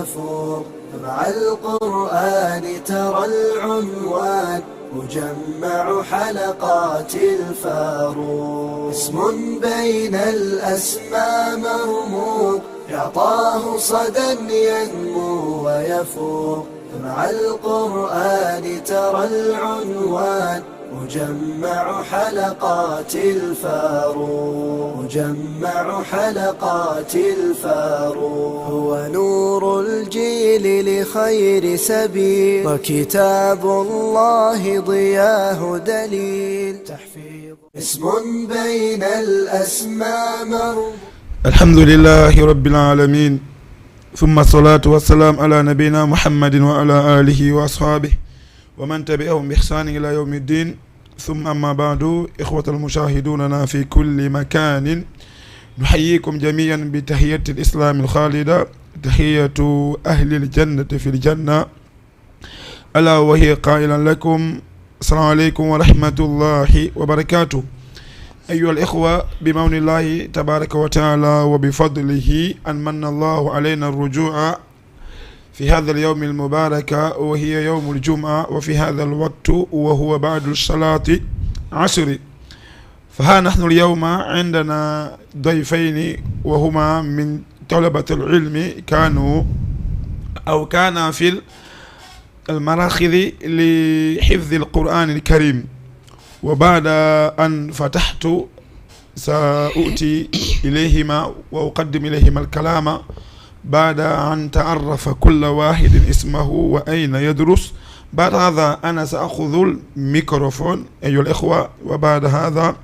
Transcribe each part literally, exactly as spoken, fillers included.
فوق. مع القرآن ترى العنوان مجمع حلقات الفاروق. اسم بين الأسماء مرموق، يعطاه صدى ينمو ويفوق. مع القرآن ترى العنوان مجمع حلقات الفاروق، مجمع حلقات الفاروق. هو نور الجيل لخير سبيل، وكتاب الله ضياه دليل. تحفيظ اسم بين الأسماء مربوط. الحمد لله رب العالمين، ثم الصلاة والسلام على نبينا محمد وعلى آله وأصحابه ومن تبعهم بإحسان إلى يوم الدين. ثم أما بعد، إخوة المشاهدوننا في كل مكان، نحييكم جميعا بتحية الإسلام الخالدة، تحية أهل الجنة في الجنة، ألا وهي قائلا لكم: السلام عليكم ورحمة الله وبركاته. أيها الإخوة، بمن الله تبارك وتعالى وبفضله أن من الله علينا الرجوع في هذا اليوم المبارك، وهي يوم الجمعة، وفي هذا الوقت وهو بعد صلاة العصر. فها نحن اليوم عندنا ضيفين، وهما من طلبة العلم، كانوا أو كانا في المراكز لحفظ القرآن الكريم. وبعد أن فتحت سأؤتي إليهما وأقدم إليهما الكلام بعد أن تعرف كل واحد اسمه وأين يدرس. بعد هذا أنا سأخذ الميكروفون أيها الإخوة، وبعد هذا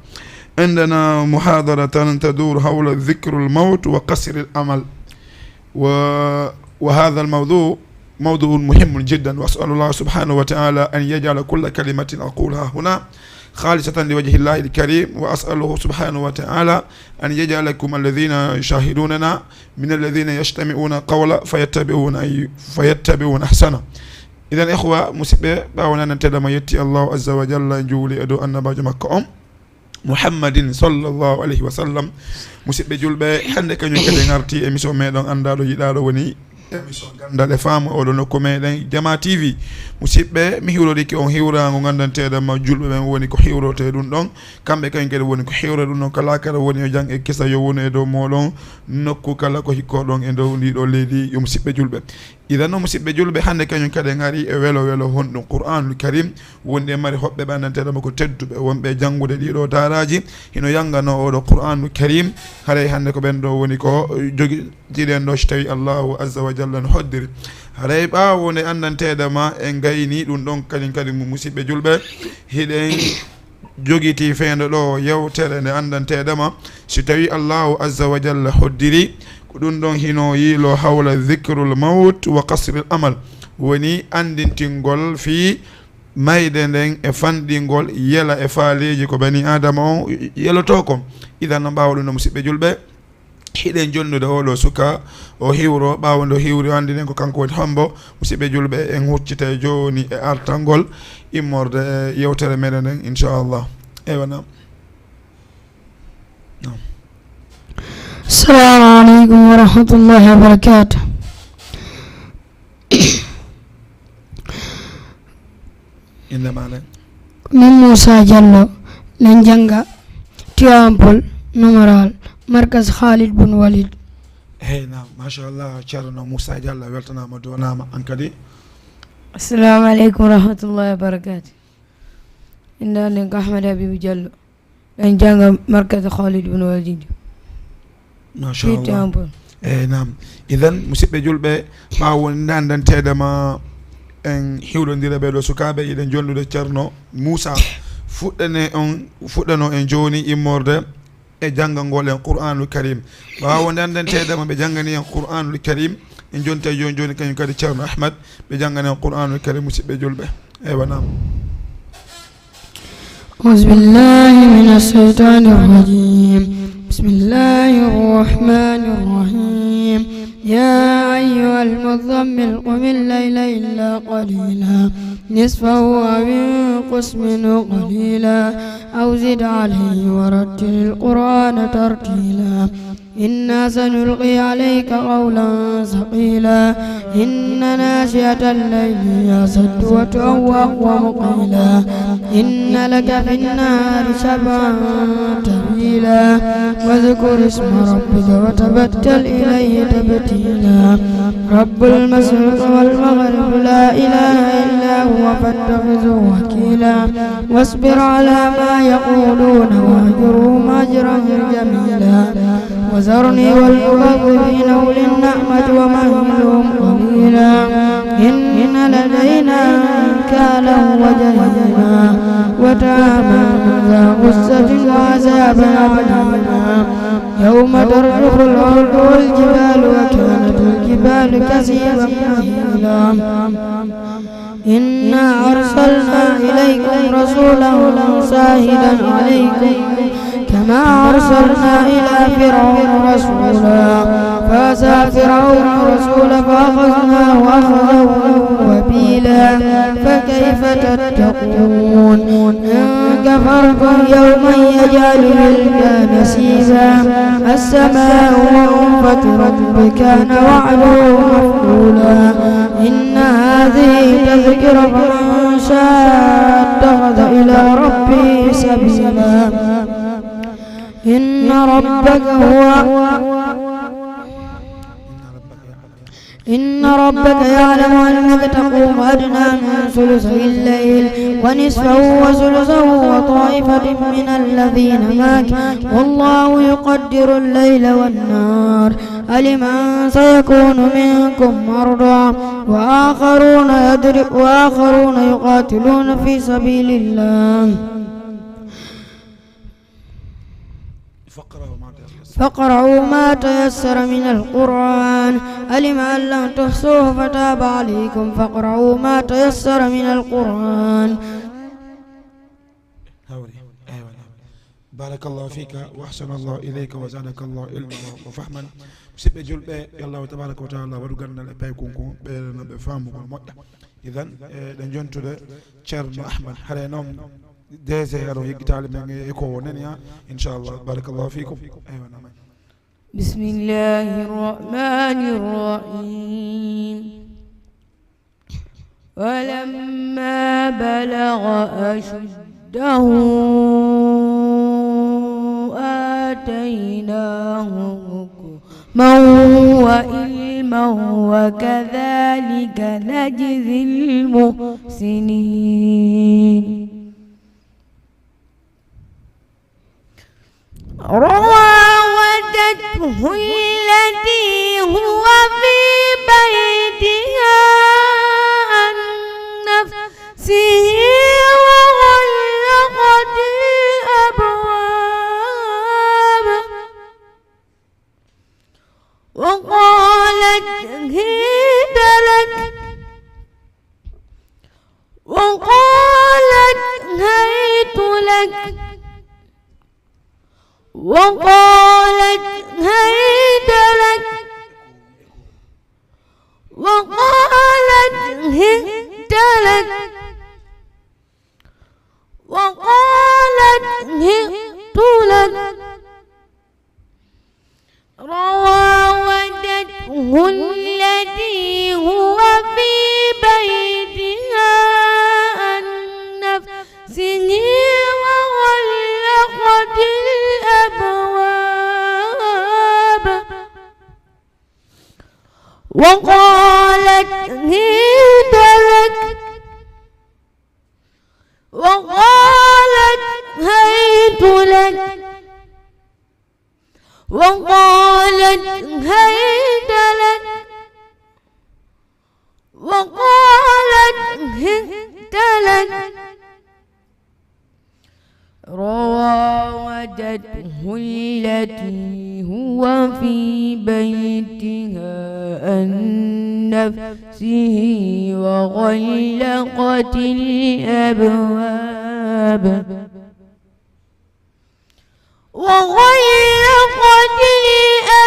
عندنا محاضرة تدور حول ذكر الموت وقصر الأمل. و... وهذا الموضوع موضوع مهم جدا، وأسأل الله سبحانه وتعالى أن يجعل كل كلمة أقولها هنا خالصة لوجه الله الكريم، وأسأله سبحانه وتعالى أن يجعلكم الذين يشاهدوننا من الذين يستمعون قولا فيتبعون أي... فيتبعون أحسنه. إذن إخوة، musidɓe, ɓaawo nananteeɗa mo yetti Allahu azza wa jalla, juuli e dow annabaajo makko on, Muhammadin sallallahu alayhi wa sallam. Musidɓe julɓe, hannde kañum kadi ngarti émission meɗen anndaaɗo yiɗaaɗo, woni émission Ganndal e Faamu, oɗo nokku meɗen Jama T V. Musidɓe, mi hiwrorike on hiwraango nganndanteeɗa ma julɓe ɓen woni ko hiwrotee ɗum ɗon. Kamɓe kañum kadi woni ko hiwra ɗum ɗon kala kala woni e jam e kisa yo wonu e dow moɗon, nokku kala ko hikkoɗon e dow ndi ɗo leydi, yo musidɓe julɓe. Idan no musidɓe julɓe, hannde kañum kadi en ari e welo welo honɗum Qur'anul Karim wonde mari hoɓɓe ɓe anndanteeɗa ma ko tedduɓe wonɓe janngude ɗiɗo daaraaji, hino yanngano oɗo Qur'anul Karim. Haray hannde ko ɓen ɗo woni ko jogiɗen ɗo, si tawi Allahu azza wa jalla no hoddiri. Haray ɓaawo nde anndanteeɗa ma en gayni ɗum ɗon kañum kadi mu-, musidɓe julɓe, hiɗen jogitii feendo ɗo yewtere nde anndanteeɗa ma, si tawi Allahu azza wa jalla hoddiri, ko ɗum ɗon hino yiilo hawla dhikrul mawt wa qasril amal, woni anndintingol fii mayde nden e fanɗingol yela e faaleeji ko bani Aadama on yelotoo kon. Idan no ɓaawo ɗum no musidɓe julɓe, hiɗen jonnude oɗo suka o hiwro, ɓaawo nde o hiwri o anndinen ko kanko woni hombo. Musidɓe julɓe, en huccitay jooni e artangol immorde e yewtere meɗen nden, inchallah. Eywa, naam. Naam. Assalamu aleykum wa rahmatullahi wa barakatuh. Innde maa nden? Ko min Moussa Diallo, min jannga Tivaouane Peulh, Nomoral, Markaz Khalid Boun Walid. Hey, naam, machallah, Ceerno Moussa Diallo, a weltanaama, duwanaama, an kadi. Assalamu aleykum wa rahmatullahi wa barakatuh. Innde an nden ko Ahmed Habibou Diallo. En jannga Markaz Khalid Boun Walid. Machallah. Tivaouane Peulh. Eyyi, naam. Idan, musidɓe julɓe, ɓaawo wonde anndanteeɗa ma en hiwrondira ɓee ɗo sukaaɓe, hiɗen jonnude Ceerno Moussa. Fuɗɗane on, fuɗɗano en jooni immorde e janngangol en Qur'anul Karim. Ɓaawo wonde anndanteeɗa ma ɓe janngani en Qur'anul Karim, en jonta jooni jooni kañum kadi Ceerno Ahmad, ɓe janngana en Qur'anul Karim, musidɓe julɓe. Eywa, naam. أعوذ بالله من الشيطان الرجيم. بسم الله الرحمن الرحيم. يا أيها المزمل قم الليل إلا قليلا نصفه أو انقص منه قليلا أو زد عليه ورتل القرآن ترتيلا. إنا سنلقي عليك قولا ثقيلا. إن ناشئة الليل هي أشد وطئا وأقوم قيلا. إن لك في النهار سبحا طويلا. واذكر اسم ربك وتبتل إليه تبتيلا. رب المشرق والمغرب لا إله إلا هو فاتخذه وكيلا. واصبر على ما يقولون واهجرهم هجرا جميلا. وذرني والمكذبين أولي النعمة ومهلهم قليلا. إن لدينا أنكالا وجحيما وطعاما ذا غصة وعذابا أليما. يوم ترجف الأرض والجبال وكانت الجبال كثيبا مهيلا. إنا أرسلنا إليكم رسولا شاهدا عليكم كما أرسلنا إلى فرعون رسولا. فعصى فرعون الرسول فأخذناه أخذا وبيلا. فكيف تتقون إن كفرتم يوما يجعل الولدان شيبا. السماء انفطرت وكان وعده مفعولا. إن هذه تذكرة فمن شاء اتخذ إلى ربه سبيلا. إن ربك هو إن ربك يعلم أنك تقوم أدنى من ثلثي الليل ونصفه وثلثه وطائفة من الذين معك والله يقدر الليل والنهار. علم أن سيكون منكم مرضى وآخرون يضرب وآخرون يقاتلون في سبيل الله. فاقرأوا ما تيسر. فاقرأوا ما تيسر من القرآن. علم أن لن تحصوه فتاب عليكم فاقرأوا ما تيسر من القرآن. Hawri. Eywa, naam. Barakallahu fika wa ahsanallahu ilayka wa zadaka Allahu ilman wa fahman. Musidɓe julɓe, yo Allahu tabaraka wa taala waɗu ganndal e paykun kun, ɓeydanana ɓe faamugol moƴƴa. Idan, eh, ɗen jontude Ceerno Ahmad. Hare noon, D G haro yeggitaali men e ko o nani, ha. Inchallah. Barakallahu fikum. Eywa, naam. بسم الله الرحمن الرحيم. ولما بلغ أشده آتيناه حكما وعلما وكذلك نجزي المحسنين. راودته التي هو في بيتها عن نفسه وغلقت الأبواب وقالت هيت لك، وقالت هيت لك، وقالت هيت لك، وقالت هيت لك، وقالت هيت لك. راودته التي هو في بيتها عن نفسه وغلقت الأبواب وقالت هيت لك، وقالت هيت لك، وقالت هيت لك، وقالت هيت لك. راودته التي هو في بيتها عن نفسه وغلقت الأبواب وغلقت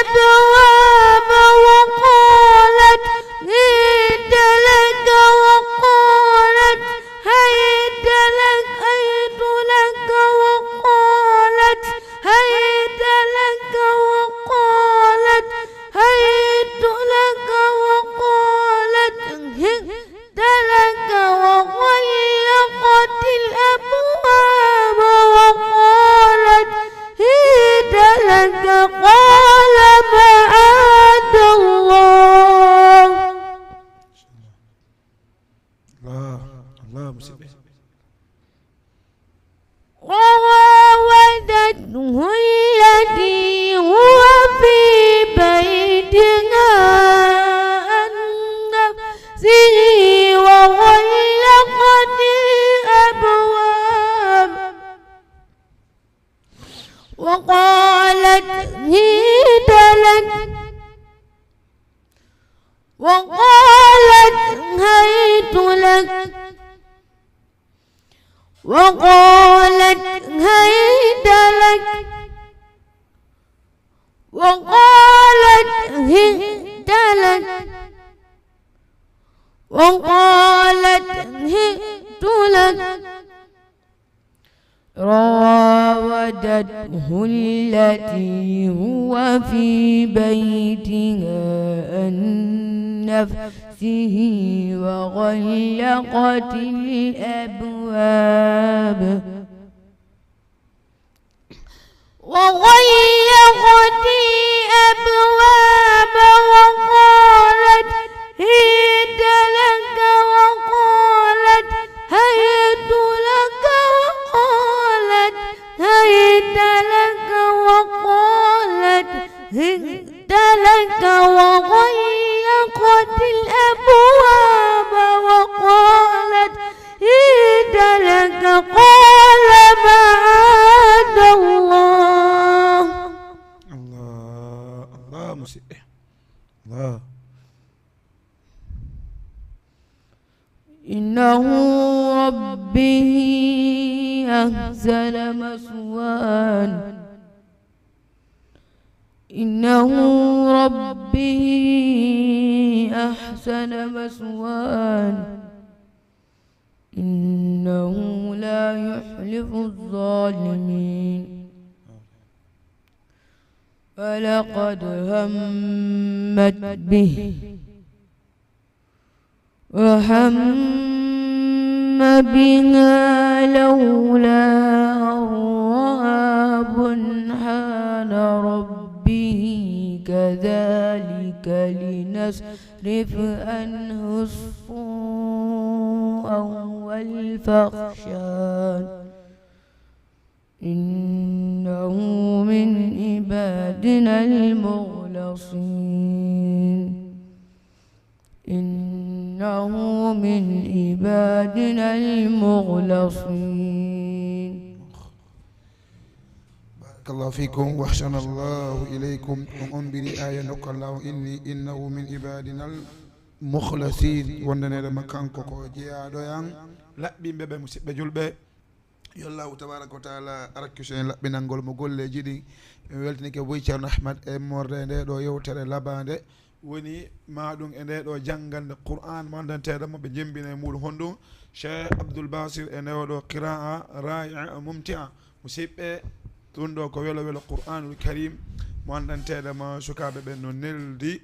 الأبواب وقالت هيت لك، وقالت هيت لك، هيت لك، وقالت هيت لك، وقالت وقالت هيت لك، وقالت هئت لك، وقالت هئت لك. راودته التي هو في بيتها عن نفسه وغلقت الأبواب، وغلقت الأبواب وقالت هيت لك، وقالت هيت لك، وقالت هيت لك، وقالت هيت لك، وغلقت الأبواب وقالت هيت لك، قال معاذ الله. Allah, Allah, musidɓe. Allah. إنه ربي أحسن مثواي، إنه ربي أحسن مثواي، إنه لا يفلح الظالمون. ولقد همت به وهم بها لولا أن رأى برهان ربه كذلك لنصرف عنه السوء والفحشاء إنه من عبادنا المخلصين. إنه من عبادنا المخلصين. بارك الله فيكم وأحسن الله إليكم. On ombiri aya nokka Allah inni innahu min ibadina al mukhlasin. Wondaneɗo ma kanko ko jeyaaɗo en laɓɓinɓe ɓe, musidɓe julɓe. Yo Allahu tabaraka wa taala arakkiso en laɓɓinangol mo golleeji ɗin. Mi weltinike boy Ceerno Ahmad e morde nde ɗo yewtere labaande woni ma ɗum e nde ɗo janngande Qur'an mo anndanteeɗo mo ɓe jembina e muɗum honɗum Cheikh Abdoul Basir e nde ɗo qira'a ra'i'a mumti'a. Musidɓe, ɗum ɗo ko welo welo Qur'anul Karim mo anndanteeɗo ma sukaaɓe ɓen no neldi.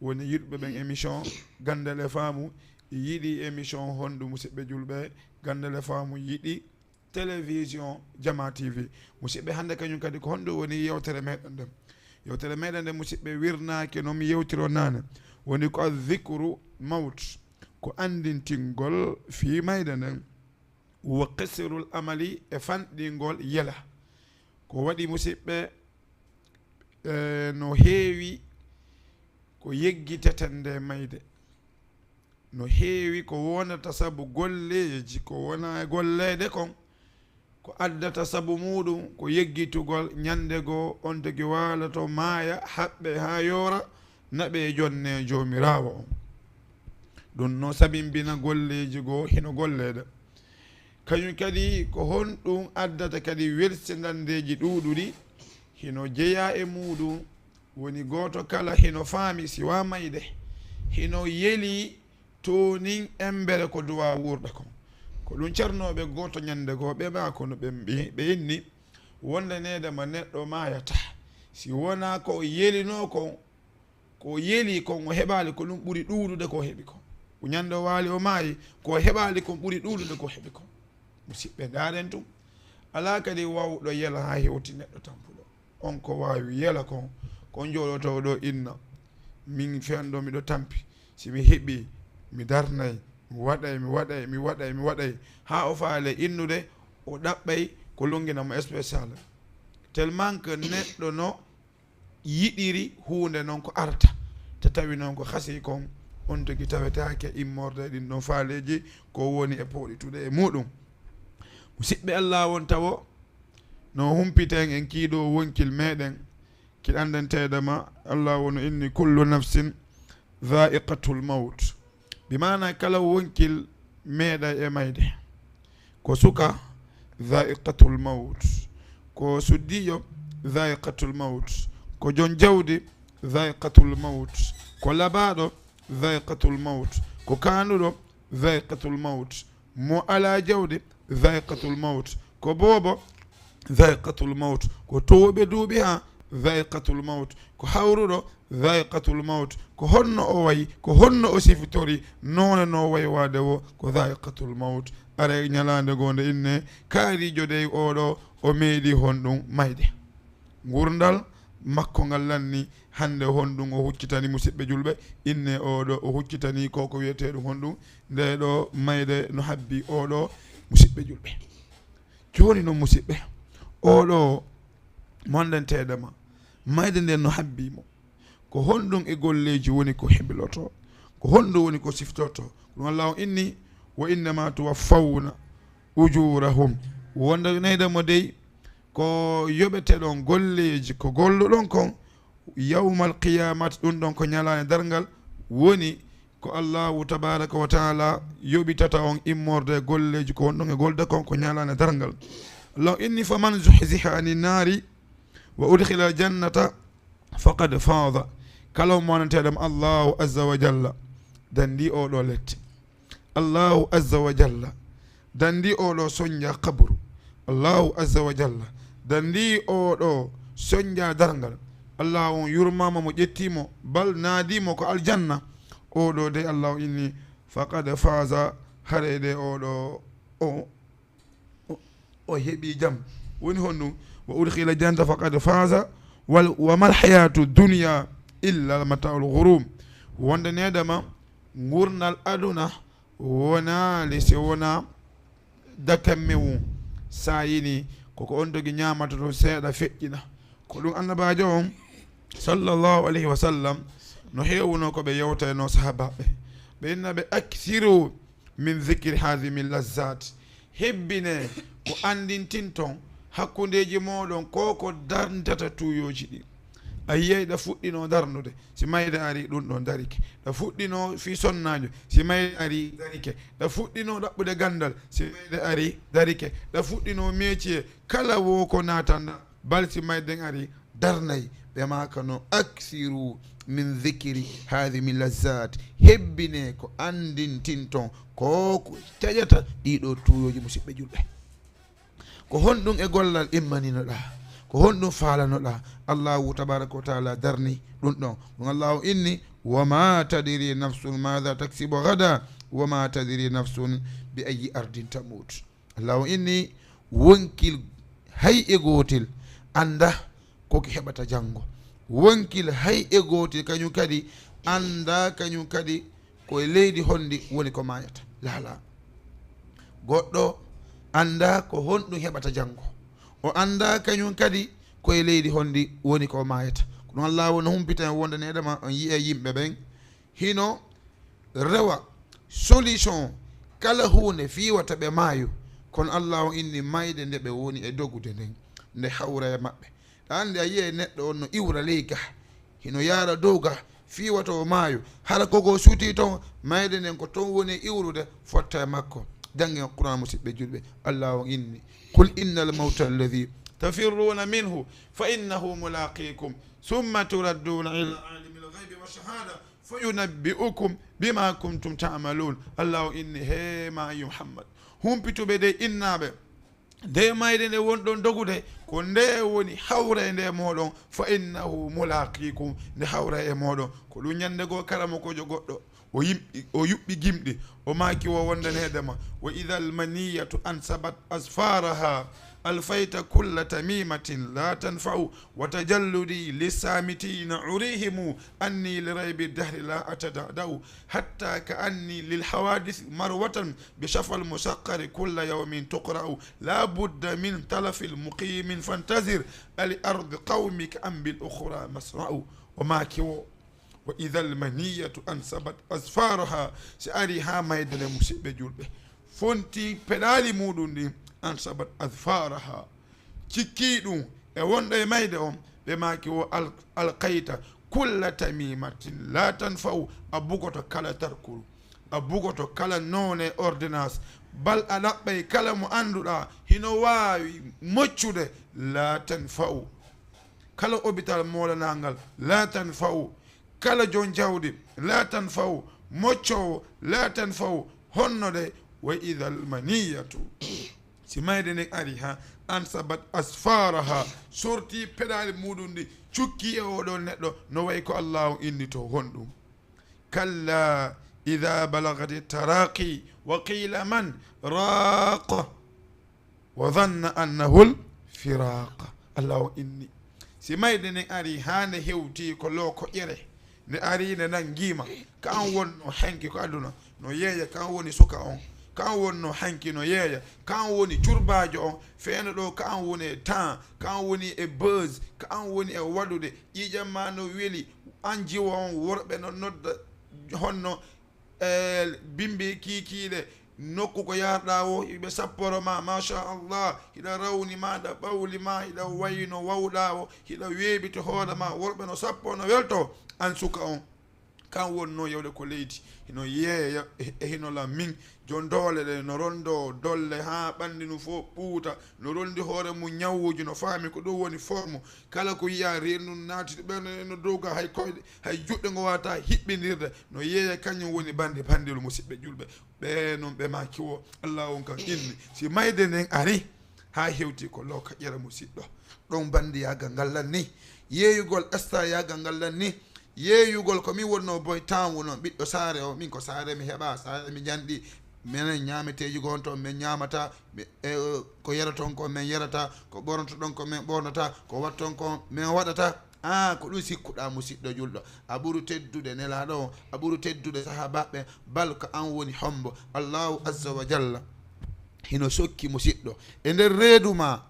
Woni yiɗɓe ɓen émission Gandal e Faamu yiɗi émission honɗum musidɓe julɓe? Gandal e Faamu yiɗi télévision Jama T V. Musidɓe, hannde kañum kadi ko honɗum woni yewtere meɗen nden? Yewtere meɗen nden musidɓe wirnaaki no mi yewtiro naane. Woni ko azzikru mawt, ko anndintingol fii mayde nden. Wa qisrul amali, e fanɗingol yela. Ko waɗi musidɓe, e, no heewi ko yeggiteten nde mayde. No heewi ko wonata sabu golleeji ko wona golleede kon, ko addata sabu muɗum ko yeggitugol ñande goo on tigi waaloto maaya, haɓɓe haa yoora, naɓe e jonne Joomiraawo on. Ɗum no sabimbina golleeji goo hino golleede. Kañum kadi ko honɗum addata kadi welsindandeeji ɗuuɗuɗi hino jeyaa e muɗum. Woni gooto kala hino faami siwaa mayde, hino yeli toonin embere ko duwaa wuurɗo kon. Ko ɗum cernooɓe gooto ñande goo ɓe maa kono ɓe mbi-, ɓe inni wondaneede ma neɗɗo maayataa si wonaa ko o yelinoo kon, ko o yeli kon o heɓaali ko ɗum ɓuri ɗuuɗude ko o heɓi kon. Ko ñande o waali o maayi, ko o heɓaali kon ɓuri ɗuuɗude ko o heɓi kon. Musidɓe, ndaaren ɗum. Alaa kadi waawɗo yela haa hewti neɗɗo tampuɗo. On ko waawi yela kon, ko on jooɗotoo ɗo inna, min fenɗo miɗo tampi, si mi heɓii, mi darnay, mi waɗay, mi waɗay, mi waɗay, mi waɗay, haa o faale innude, o ɗaɓɓay ko lonngina mo spécial. Tellement que neɗɗo no yiɗiri huunde non ko arta, te tawi non ko hasii kon, on tigi tawetaake immorde ɗin ɗon faaleeji ko woni e pooɗitude e muɗum. Musidɓe Allah, won tawo no humpiten en kii ɗoo wonkil meɗen, kil anndanteeɗo ma Allah wono inni kullu nafsin dha'iqatul mawt. Bi maana kala wonkil meeɗay e mayde. Ko suka, Dhaiqatul mawt. Ko suddiijo, dhaiqatul mawt. Ko jon jawdi, dhaiqatul mawt. Ko labaaɗo, dhaiqatul mawt. Ko kaanduɗo, dhaiqatul mawt. Mo alaa jawdi, dhaiqatul mawt. Ko boobo, dhaiqatul mawt. Ko towɓe duuɓi haa, dhaiqatul mawt. Ko hawruɗo, dhaiqatul mawt. Ko honno o wayi, ko honno o sifitori, noone no wayi waade wo, ko dhaiqatul mawt. Aray ñalaande goo nde inne, kaariijo dey oɗo, o meeɗi honɗum mayde. Ngurdal makko ngal lanni, hannde honɗum o huccitani, musiɓɓe julɓe? Inne oɗo o huccitani ko, ko wiyeteeɗum honɗum? Nde ɗo mayde no habbi oɗo, musiɓɓe julɓe. Jooni noon, musiɓɓe, oɗo mondanteeɗo ma, mayde nden no habbi mo. Ko honɗum e golleeji woni ko hebiloto? Ko honɗum woni ko siftoto? Ko ɗum Allah on inni, "Wa innama tuwaffawna ujurahum." Wondaneyɗo mo dey ko yoɓeteɗon golleeji ko golluɗon kon, yawmal qiyamat, ɗum ɗon ko ñalaande darngal, woni ko Allahu tabaraka wa taala yoɓitata on immorde e golleeji ko wonɗon e golde kon ko ñalaande darngal. Allah inni, "Faman zuhziha ani naari wa udkhila jannata faqad faaza." Kala mo wonanteɗam Allahu azza wa jalla, dandi oɗo lette. Allahu azza wa jalla dandi oɗo sonja kaburu. Allahu azza wa jalla dandi oɗo sonja darngal. Allah on yurmama mo, ƴettimo, bal naadimo ko aljanna. Oɗo de Allah inni, faqad faaza, haray de oɗo o, o, o heɓi jam. Woni honɗum? "Wa udkhila jannata faqad faaza, wal, wa mal hayatu dunya illa mata'ul ghurur." Wonde nedama ngurnal aduna wonaali si wona dakamme wun sayini, koko on togi ñamata to seeɗa feƴƴina. Ko ɗum annabaajo on, sallallahu alayhi wa sallam, no heewuno ko ɓe yewtayno sahabaɓe. Ɓe inna ɓe, "Akthiru min dhikri hadhimi lazzat." Hebbine ko anndintinton hakkundeeji mooɗon ko ko darntata tuuyooji ɗi. A yiyay ɗa fuɗɗino darnude, si mayde ari, ɗum ɗon darike. Ɗa fuɗɗino fii sonnaajo, si mayde ari, darike. Ɗa fuɗɗino ɗaɓɓude ganndal, si mayde ari, darike. Ɗa fuɗɗino métier, kala wo ko naatanda, bal si mayden ari, darnay. Ɓe maaka no, "Aksiru min dhikri hadhimi lazzat." Hebbine ko anndintinton ko ko taƴata ɗiɗo tuuyooji, musiɓɓe julɓe. Ko honɗum e gollal immaninoɗaa? Ko honɗum faalanoɗaa? Allahu tabaraka wa taala darni ɗum ɗon. Ɗum Allahu inni, "Wa ma tadri nafsun madha taksibu ghada, wa ma tadri nafsun bi ayyi ardin tamut." Allahu inni, wonkil hay e gootel annda ko ki heɓata janngo. Wonkil hay e gootel kañum kadi annda kañum kadi ko e leydi honndi woni ko maayata. Laalaa. Goɗɗo annda ko honɗum heɓata janngo. O annda kañum kadi ko e leydi honndi woni ko maayata. Ko ɗum Allah woni humpita en wonde neɗɗo ma on yi'e yimɓe ɓen hino rewa solution kala huunde fii wata ɓe maayu. Kono Allah on inni mayde nde ɓe woni e dogude nden, nde hawra e maɓɓe. Ɗa anndi a yi'ay neɗɗo on no iwra ley ga, hino yaara dow ga, fii wata o maayu. Hara ko go suuti ton, mayde nden ko ton woni iwrude, fotta e makko. Janngen Qur'an, musiɓɓe julɓe, Allah on inni, "Qul innal mawta alladhi tafirruna minhu fa innahu mulaqikum, thumma turadduna ila alimil ghaybi wa shahada, fa yunabbi'ukum bima kuntum ta'malun." Allah o inni, he ma annabi Muhammad, humpituɓe dey, innaaɓe, nde mayde nde wonɗon dogude, ko nde woni hawra e nde mooɗon, fa innahu mulaqikum, nde hawra e mooɗon. Ko ɗum ñande goo karamokoojo goɗɗo, o yimɓi, o yuɓɓi gimɗi, o maaki wo wonde needema, "Wa idhal maniyatu ansabat azfaraha, alfayta kulla tamimatin la tanfa'u, wa tajalludi lissamitina urihimu, anni li raybi dahri la atada'da'u, hatta ka anni lil hawadith marwatan bi shafal musaqqari kulla yawmin tuqra'u, la budda min talafil muqimin fantazir, ali ardi qawmika am bil ukhra masra'u." O maaki wo, "Wa idhal maniyatu ansabat azfaraha." Si ari haa mayde nde, musiɓɓe julɓe, fonti peɗaali muɗum ɗin, ansabat azfaraha, cikki ɗum e wonɗo e mayde on, ɓe maaki wo al-, alqayta kulla tamimatin la tanfa'u, a bugoto kala tarkuru. A bugoto kala noone ordonnance, bal a ɗaɓɓay kala mo annduɗaa hino waawi moccude, laa tanfa'u. Kala hôpital moolanaangal, laa tanfa'u. Kala jon jawdi, laa tanfa'u. Moccoowo, laa tanfa'u. Honno de, wa idal maniyatu. Si mayde nden ari ha, ansabat asfaraha, sorti peɗaali muɗum ɗi, cukki e oɗo neɗɗo, no way ko Allahu inni to honɗum. Kalla idha balagati taraqi wa qila man raq wa dhanna annahu al-firaq. Allahu inni. Si mayde nden ari ha nde hewti ko loo ko ƴere, nde ari nde nangiima, ka an wonno hanki ko aduna, no yeeya, ka an woni suka on, ka an wonno hanki no yeeya, ka an woni curbaajo on, feeno ɗo ka an woni e temps, ka an woni e buzz, ka an woni e waɗude, ƴiiƴam ma no weli, an jiwo on, worɓe no nodda honno e bimbi kiikiiɗe, nokku ko yarɗa o, hiɓe sapporo ma, masha Allah, hiɗa rawni ma, hiɗa ɓawli ma, hiɗa wayno wawɗa o, hiɗa weeɓiti hoore ma, worɓe no sappo no welto, an suka on. Kan wonno yewde ko leydi, hino yeeya, e, e hino la min, jon doole ɗe no rondo dolle ha ɓanndi no fof ɓuuta, no rondi hoore mum ñawuuji, no faami ko ɗum woni forme. Kala ko yiya reendu naati ɓernde no dowga, hay koyɗe, hay juɗɗe ngo wata hiɓɓindirde, no yeeya kañum woni bandi bandilu. Musidɓe julɓe, ɓe noon ɓe maaki o, Allah on kan inni, si mayde nden ari, ha hewti ko loo ka ƴere musidɗo. Ɗon bandiyaagal ngal lan ni, yeeyugol estayaagal ngal lan ni, yeeyugol ko min wonno boy temps wuno ɓiɗɗo saare o, min ko saare mi heɓa, saare mi janɗi, minen ñaameteeji gon toon, min ñaamata, mi, e, ko yara toon ko min yarata, ko ɓornoto ɗon ko min ɓornata, ko watton ko min waɗata. A, ko ɗum sikkuɗa musidɗo julɗo, a ɓuru teddude nelaaɗo o, a ɓuru teddude sahaabaaɓe, bal ko an woni hombo. Allahu azza wa jalla hino sokki musidɗo e nder reedu ma,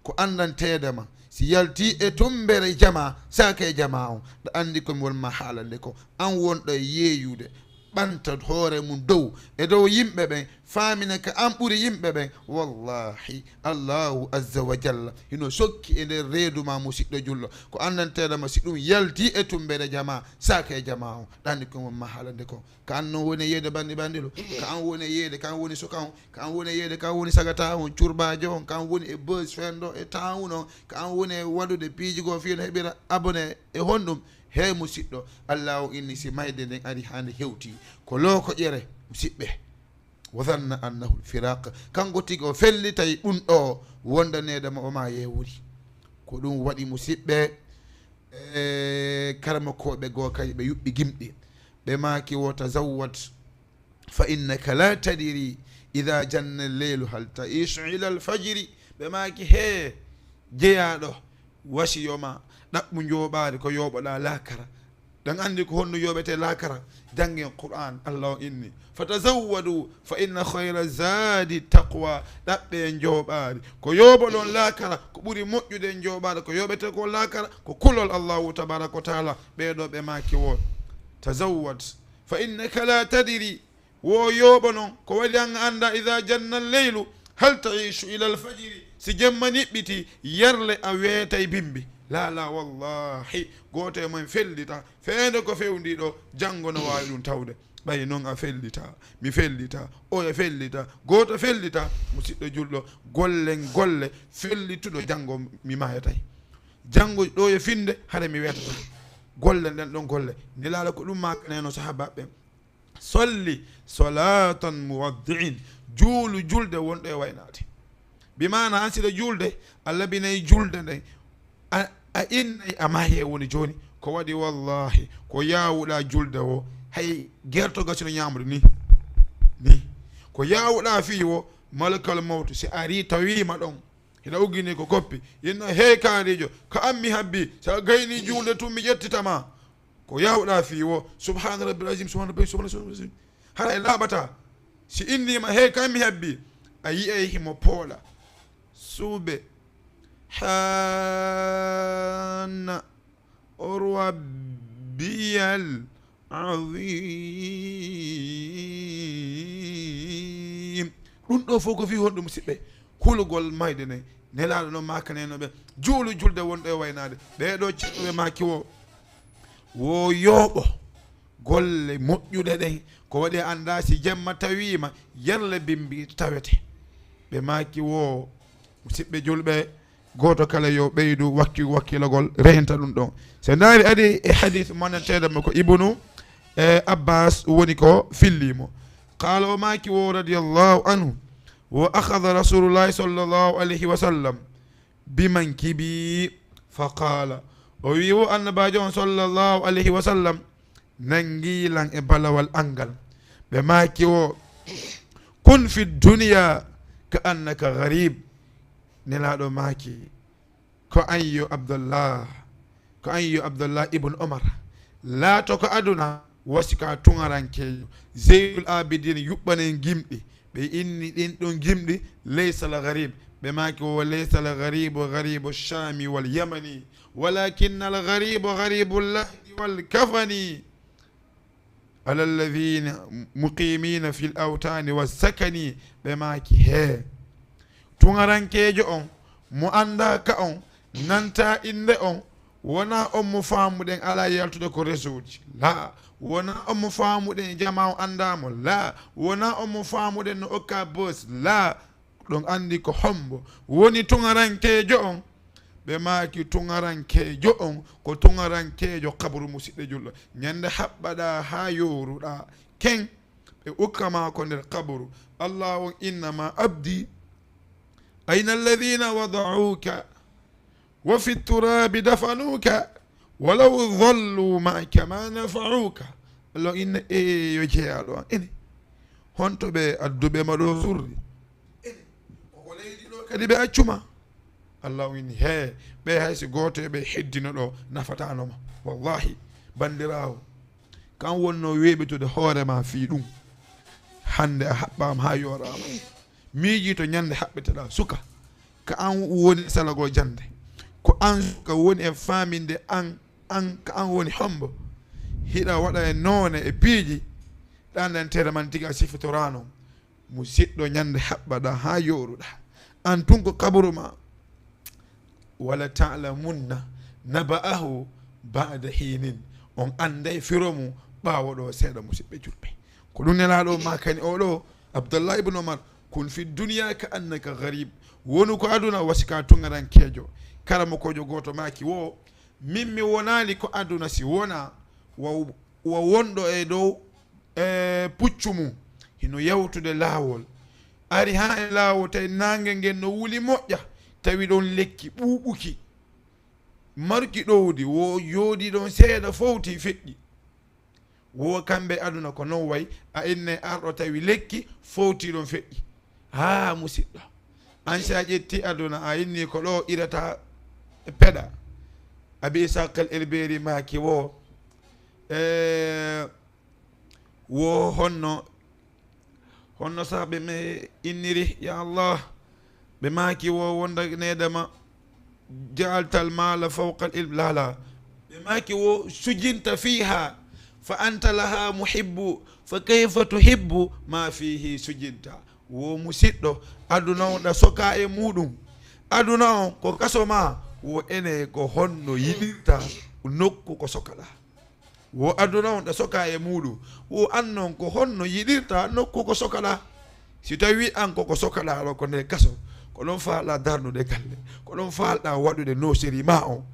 ko anndanteede ma, si yalti e tumbere jama, saake e jama on, ɗa anndi ko mi won ma haalande ko, an wonɗo e yeeyude, ɓanta hoore mum dow, e dow yimɓe ɓen, faamina ka an ɓuri yimɓe ɓen, wallahi, Allahu azza wa jalla hino sokki e nder reedu ma, musidɗo julɗo, ko anndanteede ma, si ɗum yalti e tumbere jama, saake e jama on, ɗa anndi ko mi won ma haalande ko. Ka an non woni e yeeyde bandi bandilu, ka an woni e yeeyde, ka an woni suka on, ka an woni e yeeyde, ka an woni sagata on, curbaajo on, ka an woni e buzz fenndo e town on, ka an woni e waɗude piiji goo fii no heɓira abonné e honɗum. Hey musidɗo, Allah o inni si mayde nden ari haa nde hewti, ko loo ko ƴere, musidɓe. Wa zanna annahu l-firaq. Kanko tigi o fellitay ɗum ɗo wondaneede mo o ma yeewuri. Ko ɗum waɗi musidɓe, e karamokooɓe goo kay ɓe yuɓɓi gimɗi. Ɓe maaki wo tazawwad fa innaka la tadri idha janna al-laylu hal ta'ishu ila al-fajri. Ɓe maaki, hee jeyaaɗo, wasiyo ma, ɗaɓɓu njooɓaari ko yooɓoɗaa laakara. Ɗen anndi ko honno yooɓete laakara. Janngen Qur'an, Allah o inni, fa tazawwadu fa inna khayra zadi taqwa. Ɗaɓɓe njooɓaari. Ko yooɓoɗon laakara, ko ɓuri moƴƴude njooɓaari, ko yooɓete ko laakara, ko kulol Allahu tabaraka wa taala. Ɓee ɗoo ɓe maaki wo, tazawwad fa innaka la tadri. Wo yooɓo non, ko waɗi an a annda, idha janna al-laylu, hal ta'ishu ila al-fajri, si jemma niɓɓiti, yerle a weetay bimbi. Laa, laa, wallahi, gooto e mon fellita, feende ko fewndi ɗo, janngo no waawi ɗum tawde. Ɓay non a fellita, mi fellita, oya fellita, gooto fellita, musidɗo julɗo, gollen golle, fellituɗo janngo mi maayatay. Janngo ɗo e finde, hara mi weetata. Golle nden ɗon golle. Nelaaɗo ko ɗum maakaneno sahaabaaɓe ɓen. Solli solatan muwaddi'in, juulu julde wonɗo e waynaade. Bi maana an siɗa julde, a labinay julde nden, a, a innay a maayay woni jooni. Ko waɗi wallahi, ko yaawuɗa julde wo, hay gertogal sino ñaamude ni, ni. Ko yaawuɗa fii wo, malakal mawtu si ari tawiima ɗon, hiɗa uggini ko koppi, inna hey kaarijo, ka an mi habbi, sa gayni julde tun mi ƴettita ma. Ko yaawuɗa fii wo, subhana rabbil azim, subhana rabbil azim, subhana rabbil azim. Hara e laaɓata. Si innima, hey, kan mi habbi. A yi'ay himo poola. Suube. Hanna. O rabbiyal azim. Ɗum ɗo fof ko fii honɗum, musidɓe? Kulugol mayde ne. Nelaaɗo no maakaneno ɓe. Juulu julde wonɗo e waynaade. Ɓee ɗo ceerno ɓe maaki wo. Wo yooɓo. golle moƴƴuɗe ɗen. Ko waɗi a anndaa si jemma tawiima, yerle bimbi tawete. Ɓe maaki wo, musidɓe julɓe, gooto kala yo ɓeydu wakki-, wakkilagol, reenta ɗum ɗon. So ndaari ari e hadith manateeɗo mo ko Ibnu, e, Abbas woni ko filli mo. Qaala o maaki wo radiyallahu anhu, wo akhadha Rasulullahi sallallahu alayhi wa sallam bimankibi, fa qaala, o wi wo Annabaajo on sallallahu alayhi wa sallam nangi lan e balawal angal. Ɓe maaki wo, kun fi dunya ka annaka gharib. Nelaaɗo maaki, ko an yo Abdallah, ko an yo Abdallah ibn Omar, laato ko aduna wasi ka tuŋarankeejo. Zeynul Abidin yuɓɓanen gimɗi. Ɓe inni ɗin ɗon gimɗi, laysa al gharib. Ɓe maaki wo, laysa al gharibu gharibu shami wal yamani, walakin al gharibu gharibu lahdi wal kafani. Ala alladhina muqimina fil awtani was sakani. Ɓe maaki, he, tuŋarankeejo on, mo anndaa ka on, nanta innde on, wonaa on mo faamuɗen alaa yaltude ko réseau ji. Laa. Wonaa on mo faamuɗen e jamaa on anndaa mo. Laa. Wonaa on mo faamuɗen no okka buzz. Laa. Ɗon anndi ko hombo woni tuŋarankeejo on. Ɓe maaki, tuŋarankeejo on ko tuŋarankeejo kaburu, musidɓe julɓe. Ñande haɓɓaɗaa haa yooruɗaa ken, ɓe ukka ma ko nder kaburu. Allah on, innama abdi, ayna alladhina wada'uka wa fi turabi dafanuka, walaw dhallu ma'aka ma nafa'uka. Allah inna, e yo jeyaaɗo an, ene honto ɓe adduɓe ma ɗo surri? Ene koko leydi ɗo kadi ɓe accuma? Allah inni, he, ɓe hay si gooto e ɓe heddino ɗo, nafatano ma. Wallahi, bandiraawo, kan wonno weeɓitude hoore ma fii ɗum. Hannde a haɓɓaama haa yooraama. Miiji to ñande haɓɓeteɗaa suka. Ka an woni salagol jannde. Ko an suka woni e faaminde an, an ka an woni hombo. Hiɗa waɗa e noone e piiji. Ɗanɗantere man tiga sifitorano. Musiɗɗo, ñande haɓɓaɗaa haa yooruɗaa. An tun ko kaburu ma. Wala ta'lamunna naba'ahu ba'da hinin. On annday firo mum ɓaawo ɗo seeɗa, musidɓe julɓe. Ko ɗum Nelaaɗo maakani oɗo Abdallah ibn Omar, kun fi dunya ka annaka gharib. Wonu ko aduna wasi ka tuŋarankeejo. Karamokoojo gooto maaki wo, min mi wonaali ko aduna si wona wa, wa wonɗo e dow e puccu mum, hino yawtude laawol. Ari haa e laawol, tawi naange ngen no wuli moƴƴa, tawi ɗon lekki ɓuuɓuki, maruki ɗowdi, wo jooɗi ɗon seeɗa, fowti, feƴƴi. Wo kamɓe aduna ko non wayi, a innay arɗo tawi lekki, fowti ɗon, feƴƴi. Haa, musiɗɗo, an si a ƴetti aduna, a inni ko ɗo irata peɗa. Abi Ishaq al Irbiri maaki wo, e, wo honno, honno saabe me inniri, ya Allah? Ɓe maaki wo, wonda needama, ja'altal mala fawqa al ilm, lala. Ɓe maaki wo, sujinta fiha, fa anta laha muhibbu, fa kayfa tuhibbu ma fihi sujinta. Wo musiɗɗo, aduna on ɗa soka e muɗum. Aduna on ko kaso ma, wo ene ko honno yiɗirta nokku ko sokaɗa. Wo aduna on ɗa soka e muɗum. Wo an non ko honno yiɗirta nokku ko sokaɗa. Si tawi an ko ko sokaɗa ɗo ko nde kaso, ko ɗon faalɗa darnude galle, ko ɗon faalɗa waɗude no seri ma on.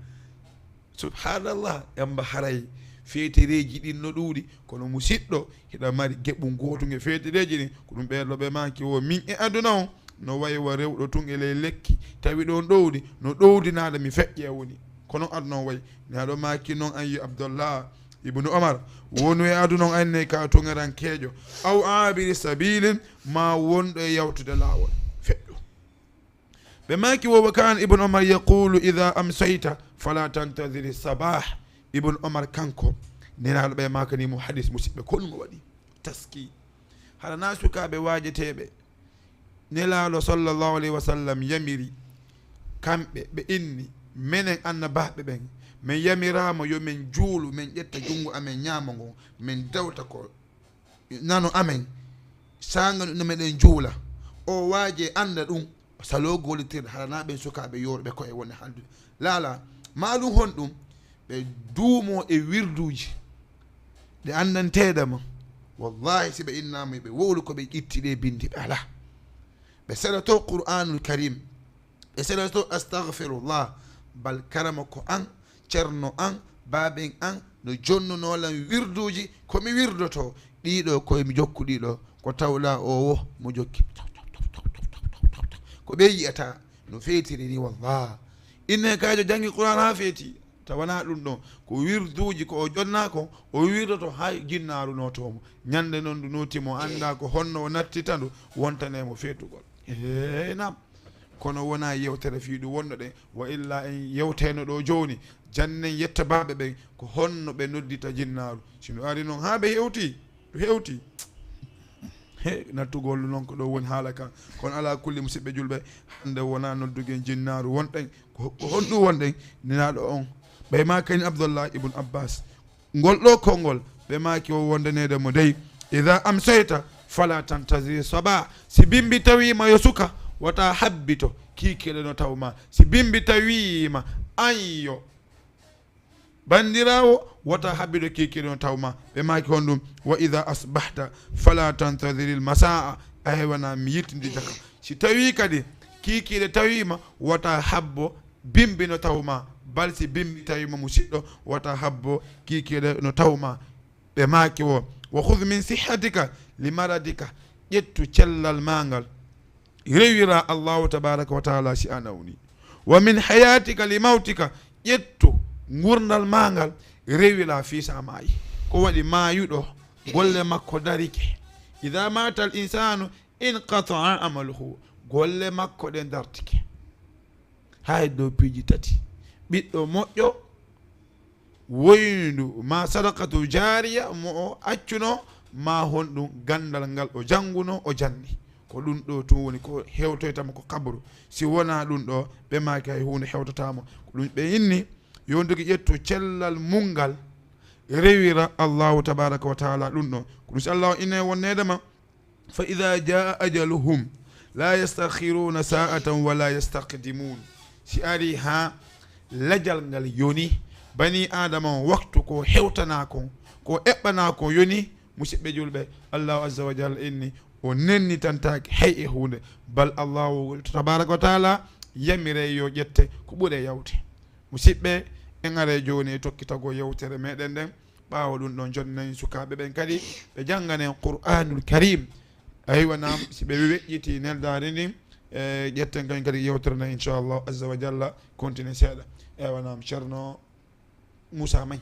Subhanallah, yamba haray feetereeji ɗin no ɗuuɗi, kono musiɗɗo, hiɗa mari geɓum gootum e feetereeji ɗin, ko ɗum ɓeeɗo ɓe maaki wo min e aduna on, no wayi wa rewɗo tun e ley lekki, tawi ɗon ɗowdi, no ɗowdinaade mi feƴƴe woni. Kono aduna on wayi, ne aɗo maaki non an yo Abdallah ibnu Omar, wonu e aduna on anne ka tuŋarankeejo, aw abiri sabilin, ma wonɗo e yawtude laawol. Feƴƴu. Ɓe maaki wo, wa kana Ibn Omar yaqulu idha amsayta fala tantadhiri sabah. Ibn Omar kanko, Nelaaɗo ɓe maakani mo hadis, musiɓɓe, ko ɗum o waɗi. Taski. Hara na sukaaɓe waajeteeɓe. Nelaaɗo sallallahu alayhi wa sallam yamiri kamɓe, ɓe inni, menen annabaaɓe ɓen, men yamiraama yo men juulu, men ƴetta junngo amen ñaamo ngon, men dawta ko nano amen, saanga no meɗen juula. O waaje annda ɗum, salo gollitirde, hara na ɓen sukaaɓe yooruɓe koye woni haldude. Laala, ma ɗum honɗum? Ɓe duumo e wirduuji. ɗe anndanteeɗa ma. Wallahi, si ɓe innaama ɓe wowlu ko ɓe ƴitti ɗe binndi ɓe alaa. Ɓe selato Qur'aanul Karim. Ɓe selato astagfirullah. Bal karama ko an, ceerno an, baaben an, no jonnunoo lan wirduuji, ko mi wirdoto. Ɗiɗo ko mi jokku ɗiɗo, ko tawla o wo mo jokki. Ko ɓe yi'ata no feetiri ni, wallah. Inne kaajo janngi Qur'aan haa feeti. Tawana ɗum ɗon, ko wirduuji ko o jonna ko, o wirdoto haa jinnaaru nootoo mo. Ñande non ndu nooti mo, annda ko honno o nattita ndu, wontane mo feetugol. Ee, nam. Kono wona yewtere fii ɗum wonno ɗen, wa illa en yewteno ɗo jooni, jannen yetta baaɓe ɓen, ko honno ɓe noddita jinnaaru. Si ndu ari non haa ɓe hewti, ɗum hewti. He, nattugol noon ko ɗo woni haala kan. Kono alaa kulli, musidɓe julɓe, hannde wona noddugen jinnaaru wonɗen. Ko, ko honɗum wonɗen? Nenaaɗo on. Ɓe maakani Abdullah ibn Abbas. Ngol ɗo konngol, ɓe maaki o wondaneede mo dey. Ida amsayta, fala tantazir saba. Si bimbi tawiima yo suka, wata habbito, kiikiiɗe no taw ma. Si bimbi tawiima, an yo Banndiraawo, wota habido kiikiiɗe no taw ma. Ɓe maaki honɗum? Wa ida asbahta fala tantaziril masaa. Aywa, na mi yittindita ka. Si tawi kadi kiikiiɗe tawi ma, wota habbo bimbi no taw ma. Bal si bimbi tawi ma, musiɗɗo, wota habbo kiikiiɗe no taw ma. Ɓe maaki wo, wa khudh min sihhatika li maradika. Ƴettu cellal ma ngal. Rewira Allahu tabaraka wa taala si a nawni. Wa min hayatika li mawtika, ƴettu ngurnal ma ngal, rewira fii sa maayi. Ko waɗi maayuɗo, golle makko darike. Ida mata al insanu inqataa amaluhu, golle makko ɗen dartike. Hay dow piiji tati. Ɓiɗɗo moƴƴo, woyndu, ma sadaqatu jaariya mo o accuno, ma honɗum ganndal ngal o jannguno, o janni. Ko ɗum ɗo tun woni ko hewtoyta mo ko kabru. Si wona ɗum ɗo, ɓe maaki hay huunde hewtata mo. Ko ɗum ɓe inni, yo ndugi ƴettu cellal mum ngal, rewira Allahu tabaraka wa taala ɗum ɗo. Ko ɗum si Allah o ine wonneede ma, fa ida jaa ajaluhum la yastakhiruna saatan wala yastaqdimun. Si ari ha lajal ngal yoni, bani adama on waktu ko hewtana kon, ko eɓɓana kon yoni, musiɓɓe julɓe, Allahu azza wa jalla inni o nennitantaake hay e huunde. Bal Allahu tabaraka wa taala yamire yo ƴette ko ɓure yawte. Musiɓɓe, en are jooni e tokkitago yewtere meɗen nden. Ɓaawo ɗum ɗon, jonnayen sukaaɓe ɓen kadi, ɓe jannganen Qur'aanul Kariim. Aywa, naam, si ɓe weƴƴitii neldaari ndin, e, ƴetten kañum kadi yewtere nden, inchallahu azza wa jalla, continue seeɗa. Aywa, naam, Ceerno Muusaa May.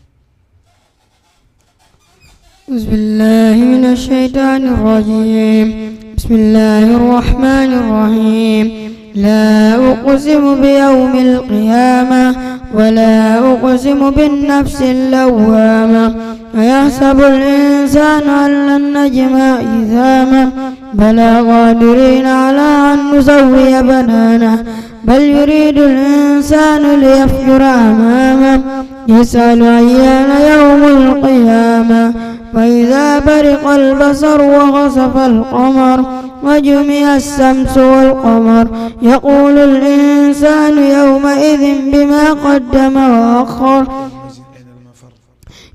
أعوذ بالله من الشيطان الرجيم. بسم الله الرحمن الرحيم. لا أقسم بيوم القيامة، ولا أقسم بالنفس اللوامة. أيحسب الإنسان أن لن نجمع عظامه؟ بلى قادرين على أن نسوي بنانه. بل يريد الإنسان ليفجر أمامه. يسأل أيان يوم القيامة. فإذا برق البصر وخسف القمر وجمع الشمس والقمر يقول الإنسان يومئذ بما قدم وأخر.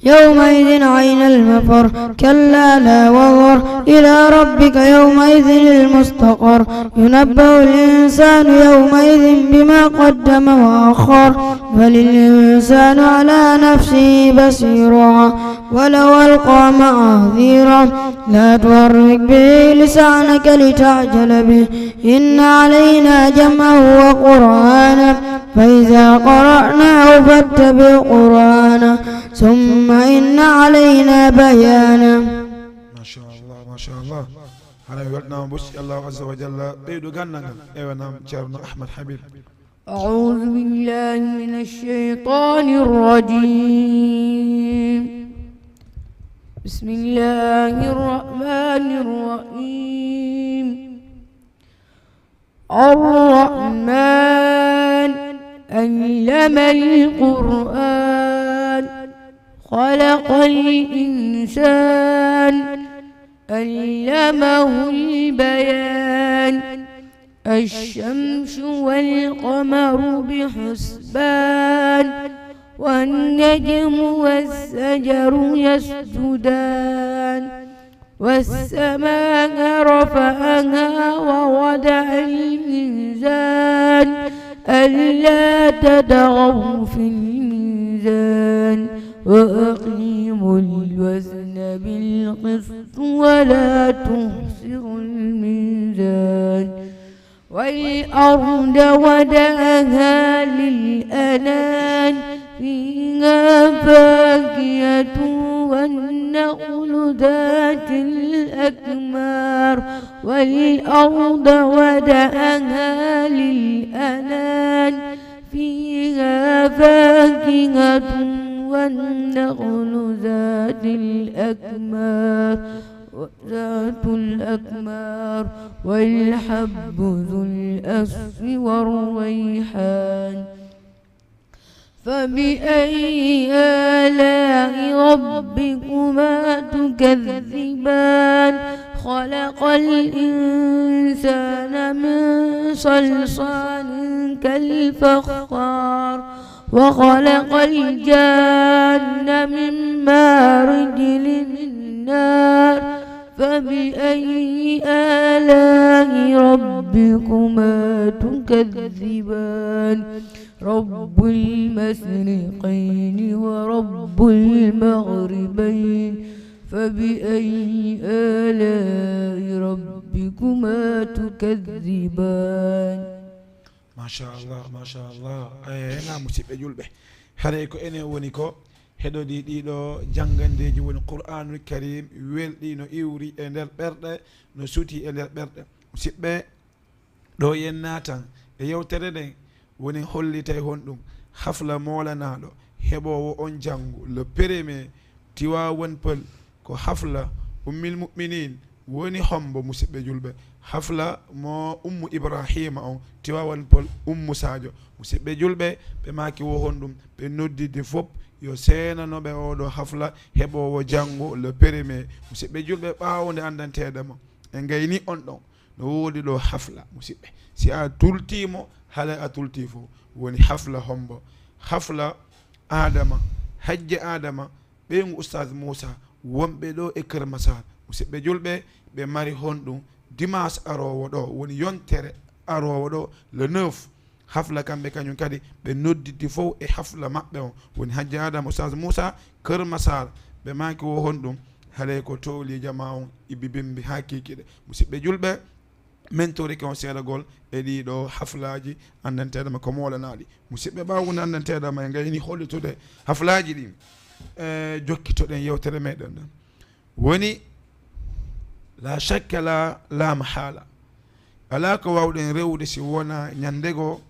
يومئذ أين المفر؟ كلا لا وزر. إلى ربك يومئذ المستقر. ينبأ الإنسان يومئذ بما قدم وأخر. بل الإنسان على نفسه بصيرة. ولو ألقى معاذيره. لا تحرك به لسانك لتعجل به. إن علينا جمعه وقرآنه. فإذا قرأناه فاتبع قرآنه. ثم إن علينا بيانه. Machallah, machallah. Hara mi weltanaama, bocci Allahu azza wa jalla ɓeydu ganndal ngal. Ewa, naam, Ceerno Ahmad Habib. أعوذ بالله من الشيطان الرجيم. بسم الله الرحمن الرحيم. الرحمن. علم القرآن. خلق الإنسان. علمه البيان. الشمس والقمر بحسبان. والنجم والشجر يسجدان. والسماء رفعها ووضع الميزان. ألا تطغوا في الميزان. وأقيموا الوزن بالقسط ولا تخسروا الميزان. والأرض وضعها للأنام. فيها فاكهة والنخل ذات الأكمام. والأرض وضعها للأنام. فيها فاكهة والنخل ذات الأكمام. ذات الأكمام. والحب ذو العصف والريحان. فبأي آلاء ربكما تكذبان. خلق الإنسان من صلصال كالفخار. وخلق الجان من مارج من نار. فبأي آلاء ربكما تكذبان. رب المشرقين ورب المغربين. فبأي آلاء ربكما تكذبان. Machallah, machallah. Ena, musidɓe julɓe, haray ko enen woni ko heɗoɗi ɗiɗo janngandeeji woni Qur'anul Karim, welɗi no iwri e nder ɓerɗe, no suti e nder ɓerɗe. Musidɓe, ɗo yen naatan e yewtere nden, woni hollitay honɗum hafla moolanaaɗo heɓoowo on janngo le premier Tiwaawan Pël. Ko hafla Ummil Mu'minin, woni hombo, musidɓe julɓe? Hafla mo Ummu Ibrahima on, Tiwaawan Pël, Ummu Sadio. Musidɓe julɓe, ɓe maaki wo honɗum? Ɓe noddidi fop yo seenano ɓe oɗo hafla heɓoowo janngo le premier. Musidɓe julɓe, ɓaawo nde anndanteeɗa mo e ngayni on ɗon, no woodi ɗo hafla, musidɓe. Si a tultiimo, halay a tultii fof. Woni hafla hombo? Hafla Adama, hajje Adama, ɓeyngu Oustaz Moussa, wonɓe ɗo e Kër Massar. Musidɓe julɓe, ɓe mari honɗum? Dimanche aroowo ɗo, woni yontere aroowo ɗo, le neuf. Hafla kamɓe kañum kadi, ɓe nodditi fof e hafla maɓɓe on. Woni hajje Adama, Oustaz Moussa, Kër Massar. Ɓe maaki wo honɗum? Halay ko towli jama on ibi bimbi haa kiikiɗe. Musidɓe julɓe, men torike on seeɗagol e ɗiɗo haflaaji anndanteeɗa ma ko moolanaaɗi. Musidɓe, ɓaawo woni anndanteeɗa ma e ngayni hollitude haflaaji ɗin, e jokkitoɗen yewtere meɗen ɗen. Woni, la shakka, la, la mahala. Alaa ko waawɗen rewde si wona ñande goo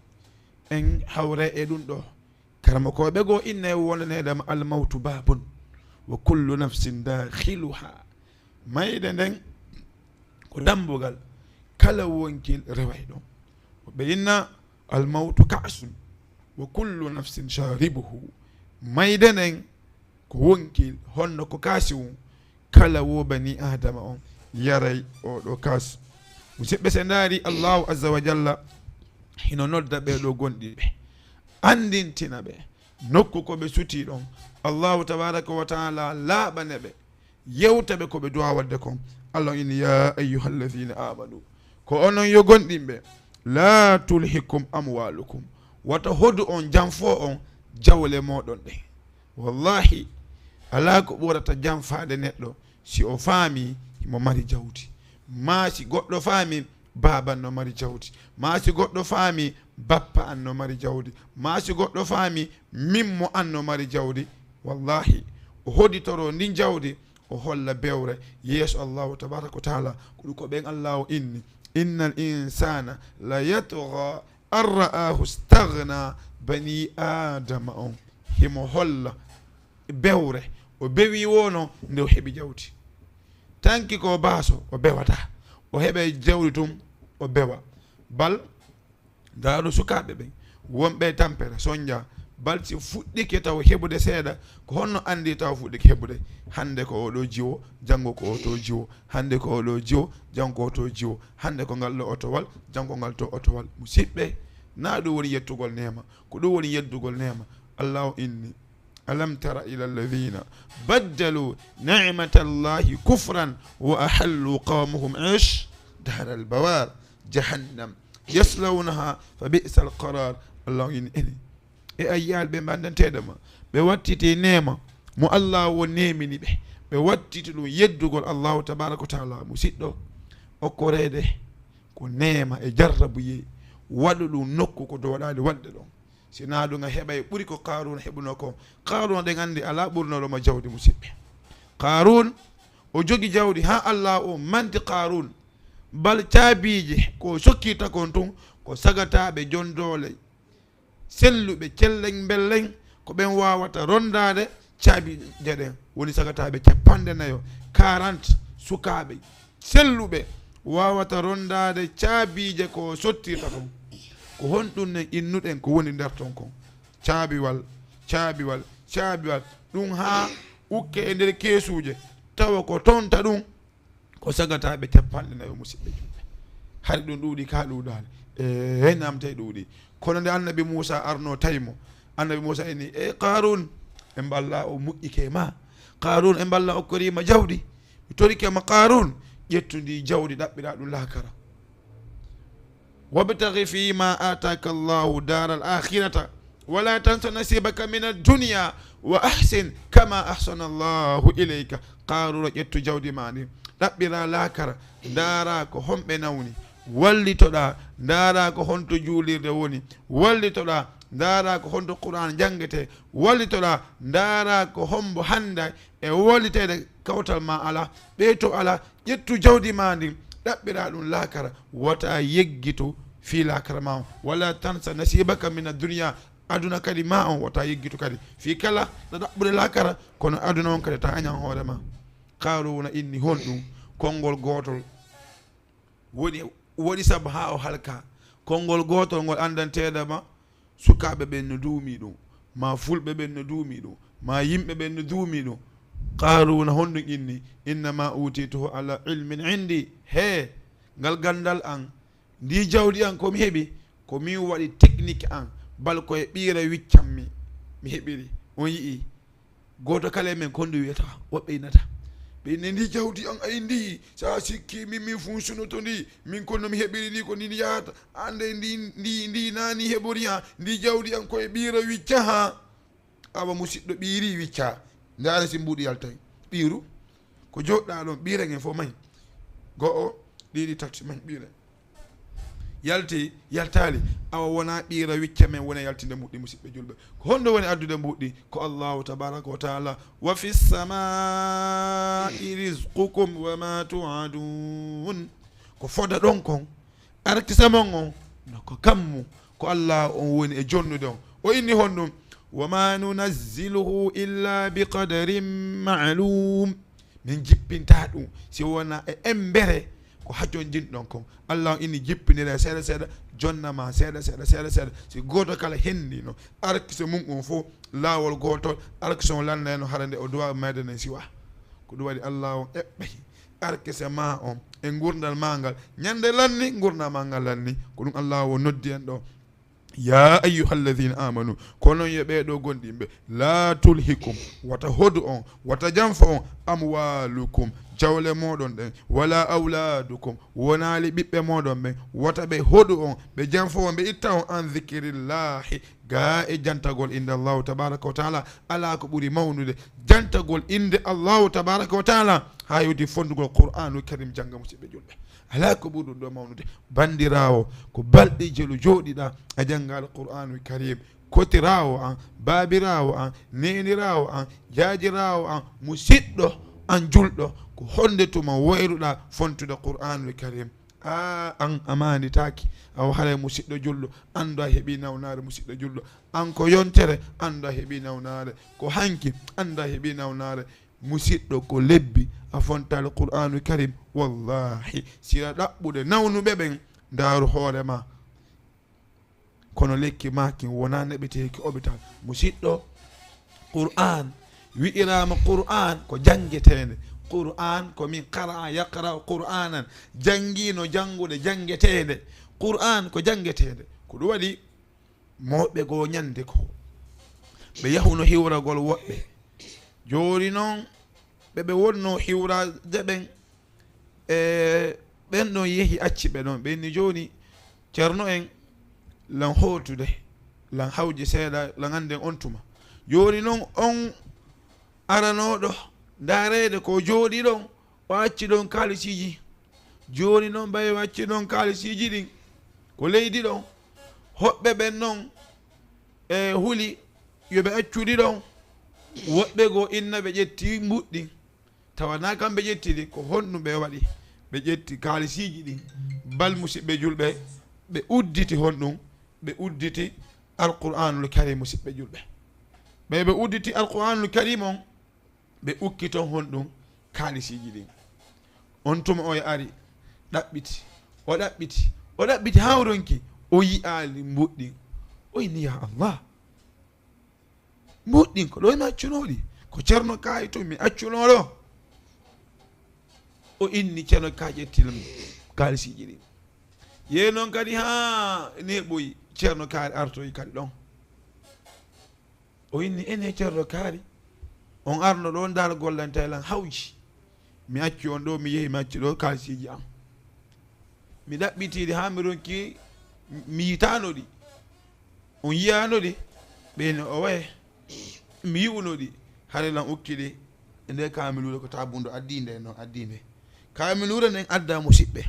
en hawre e ɗum ɗo. Karamokooɓe goo inna e wonaneeɗa ma almawtu babun wa kullu nafsin dakhiluha. Mayde nden ko dambugal kala wonkil reway ɗon. Ɓe inna almawtu ka'sun wa kullu nafsin sharibuhu. Mayde nden ko wonkil, honno ko kaasi won, kala wo bani Adama on yaray oɗo kaas. Musidɓe, se ndaari Allahu azza wa jalla hino nodda ɓe ɗo gonɗi ɓe, anndintina ɓe nokku ko ɓe suti ɗon. Allahu tabaraka wa taala laaɓane ɓe, yewta ɓe ko ɓe duwa waɗde kon. Allah inni, ya ayyuha alladhina amanu, ko onon yo gonɗinɓe, la tulhikum amwalukum, wata hodu on, janfo on jawle moɗon ɗen. Wallahi, alaa ko ɓurata janfaade neɗɗo si o faami himo mari jawdi, maa si goɗɗo faami baaban no mari jawdi, maa si goɗɗo faami bappa an no mari jawdi, maa si goɗɗo faami mimmo an no mari jawdi. Wallahi, o hoditoro ndin jawdi, o holla bewre yeeso Allahu tabaraka wa taala. Ko ɗum ko ɓen Allahu inni, innal insana la yatgha an ra'ahu staghna. Bani Adama on himo holla bewre, o bewi wono nde o heɓi jawdi. Tanki ko baaso, o bewata, o heɓa jawdi tun, o bewa. Bal, ndaaro sukaaɓe ɓen, wonɓe e tampere, sonja, bal si fuɗɗike taw heɓude seeɗa, ko honno anndi taw fuɗɗike heɓude? Hannde ko oɗo jiwo, janngo ko oto jiwo, hannde ko oɗo jiwo, janngo ko oto jiwo, hannde ko ngal ɗo otowal, janngo ngal to otowal. Musidɓe, na ɗum woni yettugol neema, ko ɗum woni yeddugol neema. Allahu inni, ألم تر إلى الذين بدلوا نعمة الله كفرا وأحلوا قومهم إيش؟ دار البوار جهنم يصلونها فبئس القرار. Allah ina ene. E a yiyaali ɓe mbandanteeɗo ma, ɓe wattiti neema mo Allah o neemini ɓe, ɓe wattiti ɗum yeddugol Allahu tabaaraka wa taala. Musiɗɗo, okkoreede ko neema e jarrabuyee, waɗu ɗum nokku ko dowaɗaani waɗde ɗon. Si naa ɗum a heɓay ɓuri ko Qaaruuna heɓunoo ko. Qaaruuna ɗen anndi alaa ɓurnooɗo mo jawdi, musiɓɓe. Qaaruun o jogi jawdi haa Allah o manti Qaaruun. Bal caabiije ko sokkirta kon tun ko sagataaɓe jondoole selluɓe cellen mbellen, ko ɓen waawata rondaade caabiije ɗen. Woni sagataaɓe capanɗe nayo, quarante sukaaɓe selluɓe waawata rondaade caabiije ko sottirta kon. Ko honɗum nen innuɗen ko woni nder ton kon? Caabiwal, caabiwal, caabiwal. Ɗum haa ukke e nder keesuuje, tawa ko tonta ɗum ko sagataaɓe capanɗe nayo, musiɓɓe julɓe. Hari ɗum ɗuuɗi ka ɗuuɗaani. E hey, namtay ɗuuɗi. Kono nde Annabi Muusa arno tawi mo, Annabi Muusa inni, "E Qaaruun, e mballa o muƴƴike ma. Qaaruun, e mballa okkoriima jawdi. Mi torike ma Qaaruun, ƴettu ndi jawdi ɗaɓɓira ɗum laakara." وابتغ فيما آتاك الله دار الآخرة ولا تنس نصيبك من الدنيا وأحسن كما أحسن الله إليك. Qaaruuna, ƴettu jawdi ma ndin, ɗaɓɓira laakara, ndaara ko honɓe nawni, wallitoɗaa, ndaara ko honto juulirde woni, wallitoɗaa, ndaara ko honto Qur'aan janngetee, wallitoɗaa, ndaara ko hombo hannda e walliteede kawtal ma alaa, ɓeyto alaa, ƴettu jawdi ma ndin, ɗaɓɓira ɗum laakara, wota yeggitu fii laakara ma on. ولا تنس نصيبك من الدنيا. Aduna kadi ma on, wota yeggitu kadi. Fii kala ɗa ɗaɓɓude laakara, kono aduna on kadi ta añan hoore ma. Qaaruuna inni honɗum? Konngol gootol woni, woni sabu haa o halka. Konngol gootol ngol anndanteeɗo ma, sukaaɓe ɓen no duumii ɗum, maa fulɓe ɓen no duumii ɗum, maa yimɓe ɓen no duumii ɗum. Qaaruuna honɗum inni? "إنما أوتيته على علم عندي." Hee, ngal ganndal an, ndi jawdi an ko mi heɓi, ko min waɗi technique an, bal ko e ɓiire wiccan mi, mi heɓiri. On yi'i? Gooto kala e men, ko ndu wiyata, woɓɓe innata. Ɓe inni, "Ndi jawdi an, ay ndi, sa sikki min, min fun sunoto ndi, min kono mi heɓiri ndi, ko ndi ndi yahata. Ande ndi, ndi, ndi nani heɓori ha, ndi jawdi an ko e ɓiire wicca ha." Awa musiɗɗo, ɓiiri wicca. Ndaara si mbuuɗi yaltay. Ɓiiru, ko joɗɗa ɗon, ɓiire ngen fof mahi. Go'o, ɗiɗi, tati, mahi ɓiire. Yalti, yaltaali, awa wona ɓiira wicca men wona yaltinde mbuɗɗi, musiɓɓe julɓe. Ko honɗum woni addude mbuɗɗi? Ko Allahu tabaraka wa taala, "Wa fi samai rizqukum wa ma tuadun." Ko foda ɗon kon, arkisa mon on, no ko kammu, ko Allah on woni e jonnude on. O inni honɗum? "Wa ma nunazziluhu illa bi qadarin ma'lum." Min jippinta ɗum si wona e embere ko hajonjinɗon kon. Allah on inni jippinira seeɗa seeɗa, jonna ma seeɗa seeɗa, seeɗa seeɗa. Si gooto kala hendino arkise mum on fof laawol gootol, arkise on lannayno hara nde o duwa mayde nden siwa. Ko ɗum waɗi Allah on eɓɓay arkise ma on e ngurdal ma ngal. Ñande lanni, ngurdal ma ngal lanni. Ko ɗum Allah o noddi en ɗo. "Ya ayyuhalladhina amanu," kono yo ɓee ɗo gonɗinɓe, "la tulhikum," wata hodu on, wata janfa on, "amwalukum," jawle moɗon ɗen, "wala awladukum," wonaali ɓiɓɓe moɗon ɓen, wata ɓe hodu on, ɓe janfa on, ɓe itta on, "an dhikrillahi," ga e jantagol innde Allahu tabaraka wa taala. Alaa ko ɓuri mawnude jantagol innde Allahu tabaraka wa taala, haa hewti fondugol Qur'aanul Karim jannga, musiɓɓe julɓe. Alaa ko ɓuri ɗum ɗo mawnude. Banndiraawo, ko balɗe jelu jooɗiɗaa a janngaali Qur'aanul Karim. Kotiraawo an, baabiraawo an, neeniraawo an, jaajiraawo an, musiɗɗo an julɗo, ko honde tuma woyruɗaa fontude Qur'aanul Karim? A, an a maanditaaki. Awa haray musiɗɗo julɗo, anndu a heɓii nawnaare, musiɗɗo julɗo. An ko yontere, anndu a heɓii nawnaare. Ko hanki, anndu a heɓii nawnaare. Musiɗɗo, ko lebbi a fontaali Qur'aanu Karim. Wallahi, si a ɗaɓɓude nawnuɓe ɓen, ndaaru hoore ma. Kono lekki ma kin wonaa neɓeteeki hôpital. Musiɗɗo, Qur'aan wi'iraama Qur'aan ko janngeteende. Qur'aan ko min qara'a yaqra'u Qur'aanan, janngiino janngude janngeteende. Qur'aan ko janngeteende. Ko ɗum waɗi mawɓe goo ñande ko ɓe yahuno hiwragol woɓɓe. Jooni noon, ɓe ɓe wonnoo hiwraade ɓen, e ɓen ɗon yehi acci ɓe ɗon. Ɓe inni, "Jooni, Ceerno en, lan hootude, lan hawji seeɗa, lan annden on tuma." Jooni noon, on aranooɗo ndaareede ko jooɗii ɗon, o acci ɗon kaalisiiji. Jooni noon, ɓay o acci ɗon kaalisiiji ɗin, ko leydi ɗon, hoɓɓe ɓen noon e huli yo ɓe accu ɗi ɗon. Woɓɓe goo inna ɓe ƴetti mbuɗi ɗin. Tawa naa kamɓe ƴetti ɗi, ko honɗum ɓe waɗi? Ɓe ƴetti kaalisiiji ɗin. Bal, musiɓɓe julɓe, ɓe udditi honɗum? Ɓe udditi Alqur'aanul Kariim, musiɓɓe julɓe. Ɓe, ɓe udditi Alqur'aanul Kariim on, ɓe ukki ton honɗum? Kaalisiiji ɗin. On tuma o ari, ɗaɓɓiti, o ɗaɓɓiti, o ɗaɓɓiti haa o ronki, o yi'aali mbuɗi ɗin. O inni, "Yaa Allah, mbuɗi ɗin ko ɗo mi accunoo ɗi? Ko Ceerno Kaari tun mi accunoo ɗo?" O inni Ceerno Kaari ƴetti lan kaalisiiji ɗin. Yehi noon kadi haa neeɓoyi, Ceerno Kaari artoyi kadi ɗon. O inni, "Ene Ceerno Kaari, on arno ɗo ndaar gollante lan hawji. Mi acci on ɗo, mi yehi mi acci ɗo kaalisiiji am. Mi ɗaɓɓiti ɗi haa mi ronki, mi yitaano ɗi. On yiyaano ɗi?" Ɓe inni, "Owe, mi yi'uno ɗi. Hare lan ukki ɗi. E nde kaamiluure ko taa bunɗo addi nde noon, addi nde." Kaamiluure nden adda, musiɓɓe.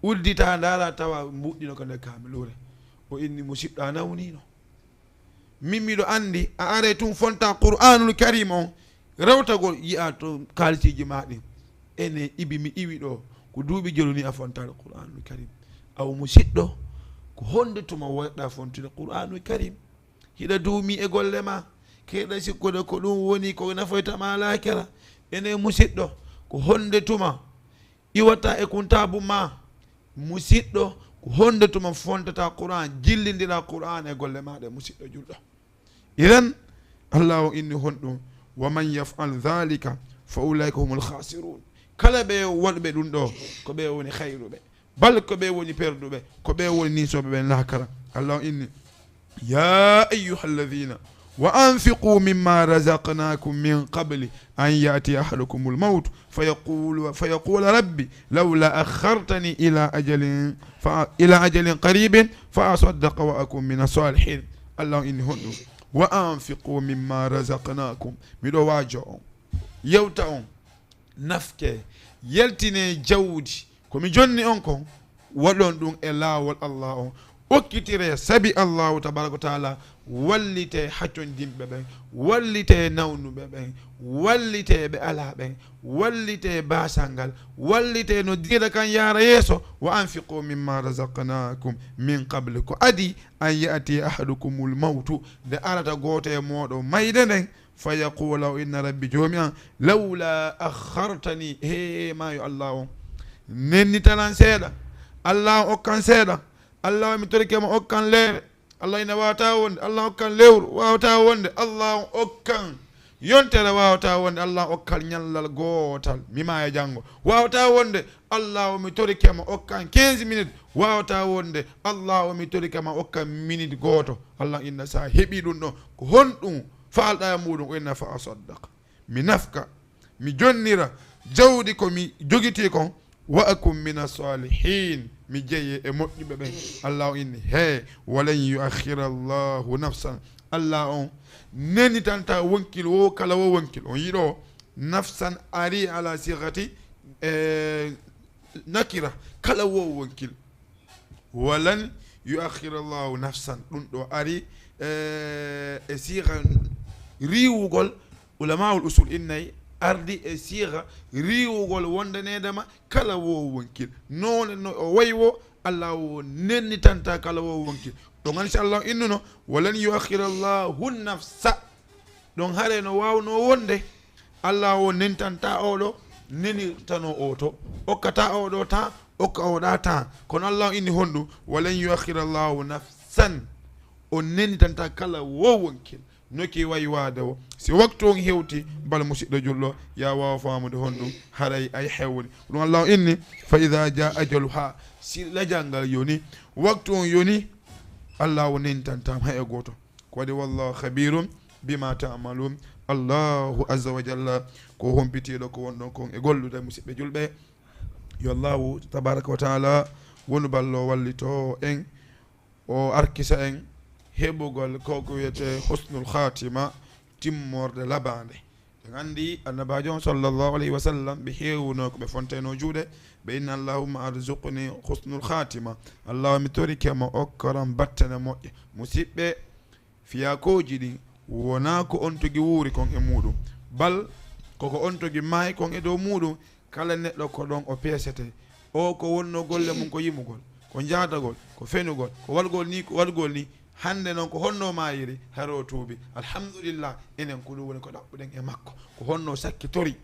Uddita ndaara tawa mbuɗi no ko nder kaamiluure. O inni, "Musiɗɗo, a nawniino. Min miɗo anndi a aray tun fonta Qur'aanul Kariim on, rewtagol yi'a to kaalisiiji maa ɗin. Ene ibi mi iwi ɗo, ko duuɓi jelu ni a fontaali Qur'aanul Kariim. Aw musiɗɗo, ko honde tuma wayɗa fontude Qur'aanul Kariim? Hiɗa duumi e golle maa, keɗa sikkude ko ɗum woni ko nafoyta ma laakira. Ene musiɗɗo, ko honde tuma iwata e kuntaabu ma?" Musiɗɗo, ko honde tuma fontata Qur'aan, jillindira Qur'aan e golle maaɗa, musiɗɗo julɗo? Idan, Allah on inni honɗum, "Wa man yaf'al dhalika fa ulaika humul khasirun." Kala ɓe wonɓe ɗum ɗo, ko ɓe woni khayruɓe. Bal ko ɓe woni perduɓe, ko ɓe woni ninsooɓe ɓen laakara. Allah on inni, "Ya ayyuhalladhina, wa anfiqu mimma razaqnakum min qabli an ya'tiya ahadakumul mawtu fa yaqulu, fa yaqula rabbi lawla akhartani ila ajalin, fa, ila ajalin qaribin fa asaddaqa wa akun mina salihin." Allah on inni honɗum, "Wa anfiqu mimma razaqnakum." Miɗo waajo on, yewta on, nafke, yaltine jawdi, ko mi jonni on kon, waɗon ɗum e laawol Allah on. Okkitire sabi Allahu tabaraka wa taala, wallite hacondinɓe ɓen, wallite nawnuɓe ɓen, wallite ɓe alaa ɓen, wallite baasal ngal, wallite no diina kan yaara yeeso. "Wa anfiqu mimma razaqnakum min qabli," ko adi, "an ya'tiya ahadukumul mawtu," nde arata gooto e mooɗon mayde nden, "fa yaqula," o inna, "Rabbi, joomi an, lawla akhartani," he maayo Allah on, nennitanan seeɗa, Allah on okkan seeɗa, Allah on mi torike ma okkan leere, Allah ina wawata wonde, Allah okkan lewru, wawata wonde, Allah on okkan yontere, wawata wonde, Allah on okkan ñallal gootal, mi maaya janngo, wawata wonde, Allah o mi torike ma okkan quinze minutes, wawata wonde, Allah o mi torike ma okkan minute gooto. Allah inna sa heɓi ɗum ɗon, ko honɗum faalɗa e muɗum? O inna fa asaddaqa, mi nafka, mi jonnira jawdi ko mi jogiti kon, wa akun mina salihin, mi jeye e moƴƴuɓe ɓen. Allah o inni, he, walan yuakhira Allahu nafsan. Allah on nenitanta wonkil wo kala wo wonkil. On yiɗo nafsan ari ala sighati, e, nakira, kala wo wonkil. Walan yuakhira Allahu nafsan. Ɗum ɗo ari, e, e siga riiwugol. Ulamaul usul innay ardi e siga riiwugol wondaneede ma kala wo wonkil. Noone no o wayi wo, Allah o nennitanta kala wo wonkil. Ɗo ngani si Allah innuno, "Walan yuakhira Allahu nafsa." Ɗon hare no waawno wonde, Allah o nentanta oɗo, nenitano o to. Okkata oɗo ta, okka oɗa ta. Kono Allah o inni honɗum, "Walan yuakhira Allahu nafsan." O nenitanta kala wo wonkil. Noki wayi waade o. Si waktu on hewti, bal musiɗɗo julɗo, ya waawa faamude honɗum, haray ay hewri. Ɗum Allah o inni, "Fa idha jaa ajaluha." Si lajal ngal yoni, waktu on yoni, Allah o nentanta hay e gooto. Ko waɗi, "Wallahu khabirun بما تعملون. Allahu azza wa jalla ko humpitiiɗo ko wonɗon kon e gollude, musiɓɓe julɓe. Yo Allahu tabaraka wa taala wonu ballo wallito en, o arkisa en heɓugol ko ko wiyete husnul khatima, timmorde labande. En anndi Annabaajo on sallallahu alayhi wa sallam, ɓe heewuno ko ɓe fontayno juuɗe, ɓe inna: "Allahumma arzuqni husnul khatima." Allahumma, mi torike ma okkoran battane moƴƴe. Musiɓɓe, fiyakooji ɗin wonaa ko on tigi wuuri kon e muɗum, bal koko on tigi maayi kon e dow muɗum. Kala neɗɗo ko ɗon o peesete. O ko wonno golle mum ko yimugol, ko jaadagol, ko fenugol, ko waɗugol ni, ko waɗugol ni. Hannde noon ko honno maayiri? Hara o tuubi. Alhamdulillah, enen ko ɗum woni ko ɗaɓɓuɗen e makko. Ko honno sakkitori?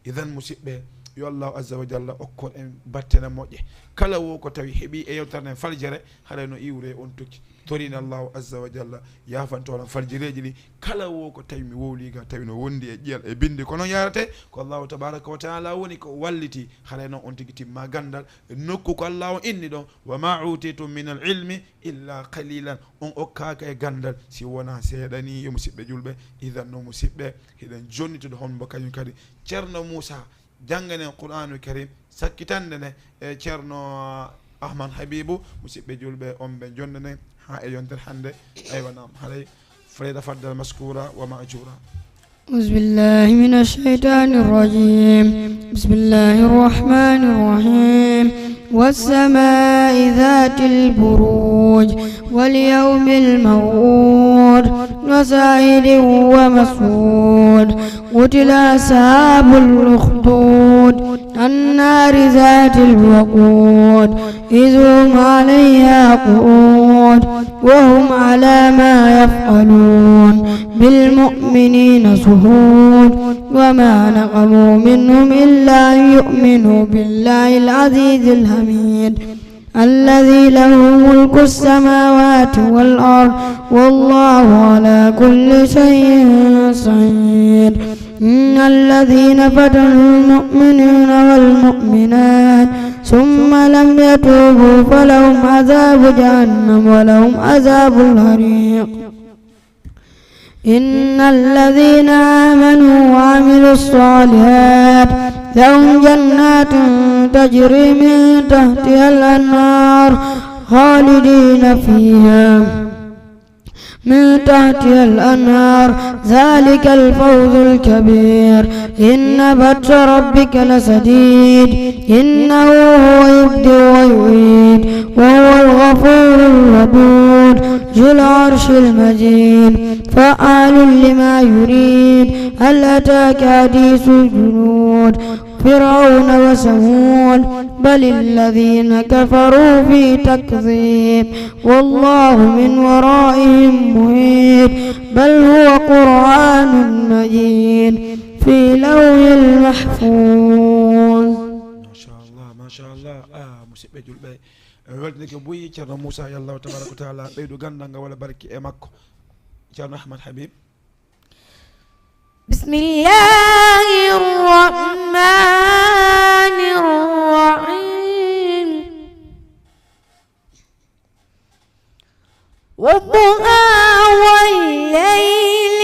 Idan, musiɓɓe, yo Allahu azza wa jalla okkon en battane moƴƴe. Kala wo ko tawi heɓi e yewtere nden faljere, haray no iwre on tokki. Torina Allahu azza wa jalla yaafantoɗon faljireeji ɗi. Kala wo ko tawi mi wowli ga, tawi no wondi e ƴiyal e bindi, ko non yarate. Ko Allahu tabaraka wa taala woni ko walliti, haray noon on tigi timma gandal. Nokku ko Allah on inni ɗon: "Wa ma utitum min al ilmi illa qalilan." On okkaaka e gandal si wona seeɗa ni, yo musiɓɓe julɓe. Idan no musiɓɓe, hiɗen jonnitude honbo kañum kadi Ceerno Muusa jannganen Qur'aanul Karim, sakkitande ne e Ceerno Ahmad Habibu, musiɓɓe julɓe, on ɓe jonnanen haa e yontere hannde. Aywa, naam, haray, فليتفضل مشكورا ومأجورا. أعوذ بالله من الشيطان الرجيم. بسم الله الرحمن الرحيم. والسماء ذات البروج واليوم الموعود وشاهد ومشهود. قتل أصحاب الأخدود النار ذات الوقود إذ هم عليها قعود وهم على ما يفعلون بالمؤمنين شهود وما نقموا منهم إلا أن يؤمنوا بالله العزيز الحميد الذي له ملك السماوات والأرض والله على كل شيء شهيد. إن الذين فتنوا المؤمنين والمؤمنات ثم لم يتوبوا فلهم عذاب جهنم ولهم عذاب الحريق. إن الذين آمنوا وعملوا الصالحات لهم جنات تجري من تحتها الأنهار خالدين فيها من تحتها الأنهار ذلك الفوز الكبير. إن بطش ربك لشديد إنه هو يبدئ ويعيد وهو الغفور الودود ذو العرش المجيد فعال لما يريد. هل أتاك حديث الجنود فرعون وثمود بل الذين كفروا في تكذيب والله من ورائهم محيط بل هو قرآن مجيد في لوح محفوظ. Machallah, machallah. Ah, musiɓɓe julɓe, en weltanike buy Ceerno Muusa, yo Allahu tabaraka wa taala ɓeydu ganndal ngal walla barki e makko. Ceerno Ahmad Habib. بسم الله الرحمن الرحيم. والضحى والليل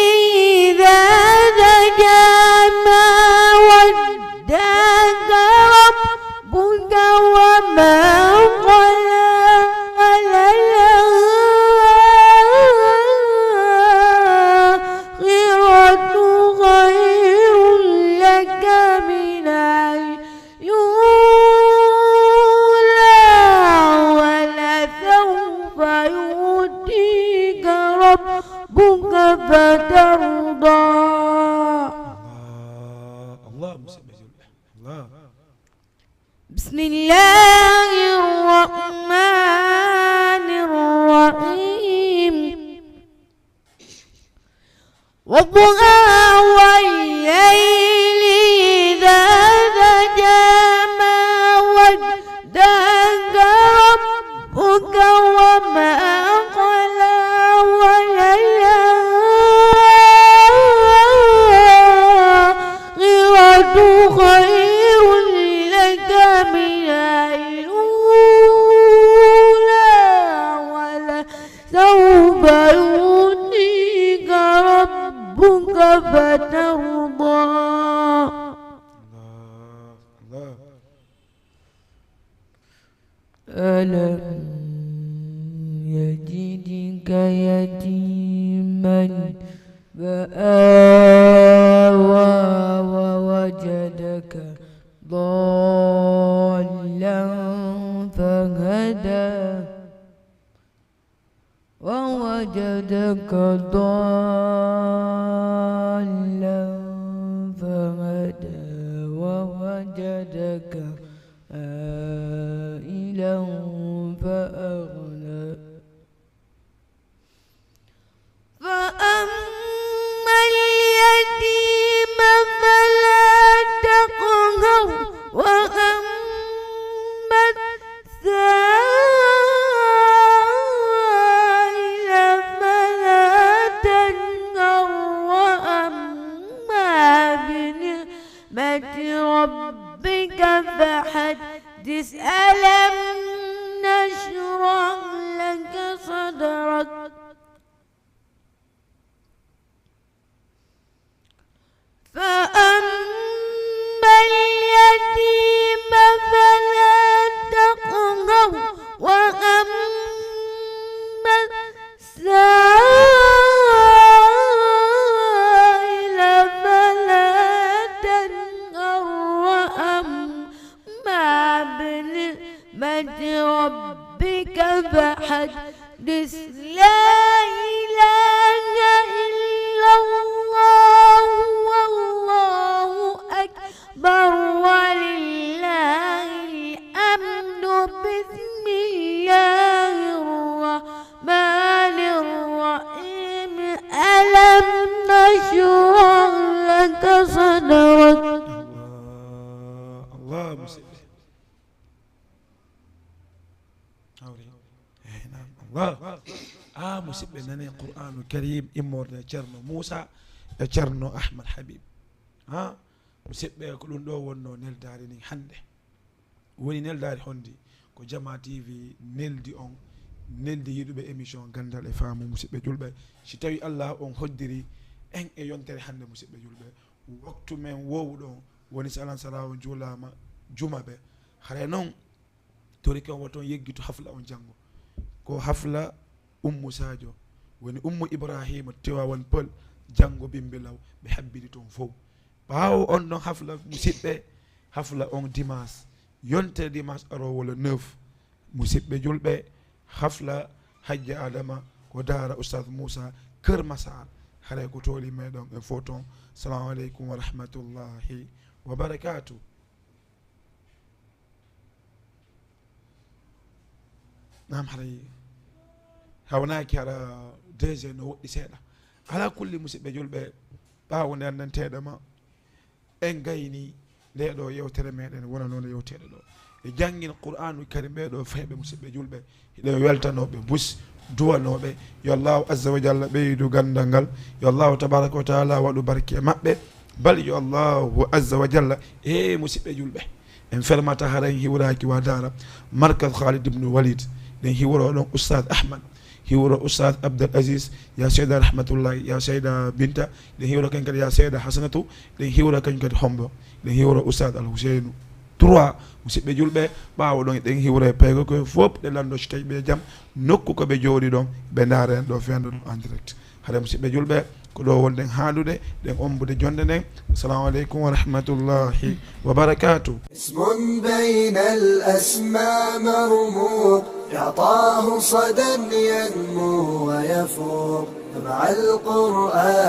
إذا سجى ما ودعك ربك وما قلى وللآخرة خير لك من الأولى ولسوف يعطيك ربك فترضى. Allah, Allah, musiɓɓe julɓe. Allah. بسم الله الرحمن الرحيم. والضحى والليل إذا سجى ما ودعك ربك وما قلى وللآخرة خير لك من الأولى ولسوف يعطيك ربك ألم يجدك يتيما فآوى ووجدك ضالا فهدى ووجدك ضالا فهدى ووجدك عائلا فأغنى فأما اليتيم فلا تقهر وأما السائل فلا تنهر وأما بنعمة ربك فحدث. ألم نشرح لك صدرك فأما اليتيم فلا تقهر وأما السائل فلا تنهر وأما بنعمة ربك فحدث. لا إله إلا الله والله أكبر ولله الحمد. بسم الله الرحمن الرحيم. ألم نشرح لك صدرك. Allah, Allah, musidɓe. Hawri. Eh, naam, Allah. Ah, musidɓe, nane Qur'aanu Kariim immorde e Ceerno Muusa e Ceerno Ahmad Habib. Ah, musidɓe, ko ɗum ɗo wonno neldaari nin hannde. Woni neldaari honndi? Ko Jamaa T V neldi on, neldi yiɗuɓe émission Ganndal e Faamu, musidɓe julɓe. Si tawi Allah on hoddiri en e yontere hannde, musidɓe julɓe, waktu men wowuɗo on woni si alan sara on juulaama juma ɓe. Hare non, tori kon waton yeggitu hafla on janngo. Ko hafla Ummu Sadio, woni Ummu Ibrahima Tiwaawan Pël, janngo Bimbi Law, ɓe habbidi ton fow. Ɓaawo on ɗon hafla, musidɓe, hafla on dimanche, yontere dimanche aroowo le neuf, musidɓe julɓe, hafla Hajja Adama ko daara Oustaz Moussa Kër Massar. Haray ko tooli meɗon en fow ton. Salamu aleykum wa rahmatullahi wa barakatuh. Naam, haray hawnaaki hara D G no woɗɗi seeɗa. Ala kulli, musidɓe julɓe, ɓaawo nde anndanteeɗo ma, en gayni nde ɗo yewtere meɗen wonanoonde yewteeɗo ɗo. E janngin Qur'aanu Karim ɓee ɗo fayɓe, musidɓe julɓe, hiɗen weltanooɓe bus, duwanooɓe. Yo Allahu azza wa jalla ɓeydu ganndal ngal. Yo Allahu tabaraka wa taala waɗu barke e maɓɓe. Bal yo Allahu azza wa jalla, e musidɓe julɓe, en fermata hara en hiwraaki wa daara Markaz Khalid ibn Walid. Ɗen hiwro ɗon Oustaz Ahmad, hiwro Oustaz Abdel Aziz, ya Seyda Rahmatullahi, ya Seyda Binta, ɗen hiwro kañ kadi ya Seyda Hasanatu, ɗen hiwro kañ kadi Hombo, ɗen hiwro Oustaz Al Huseynu. Trois, musidɓe julɓe, ɓaawo ɗon ɗen hiwro e paygo koye fof ɗe lanndo si tawi ɓe jam, nokku ko ɓe jooɗi ɗon, ɓe ndaara en ɗo fendo ɗum en direct. Hare musidɓe julɓe, ko ɗo wonɗen haaɗude, ɗen ombude jonde nden. Assalamu aleykum wa rahmatullahi wa barakatuh. اسم بين الأسماء مرموق، يعطاه صدى ينمو ويفوق، مع القرآن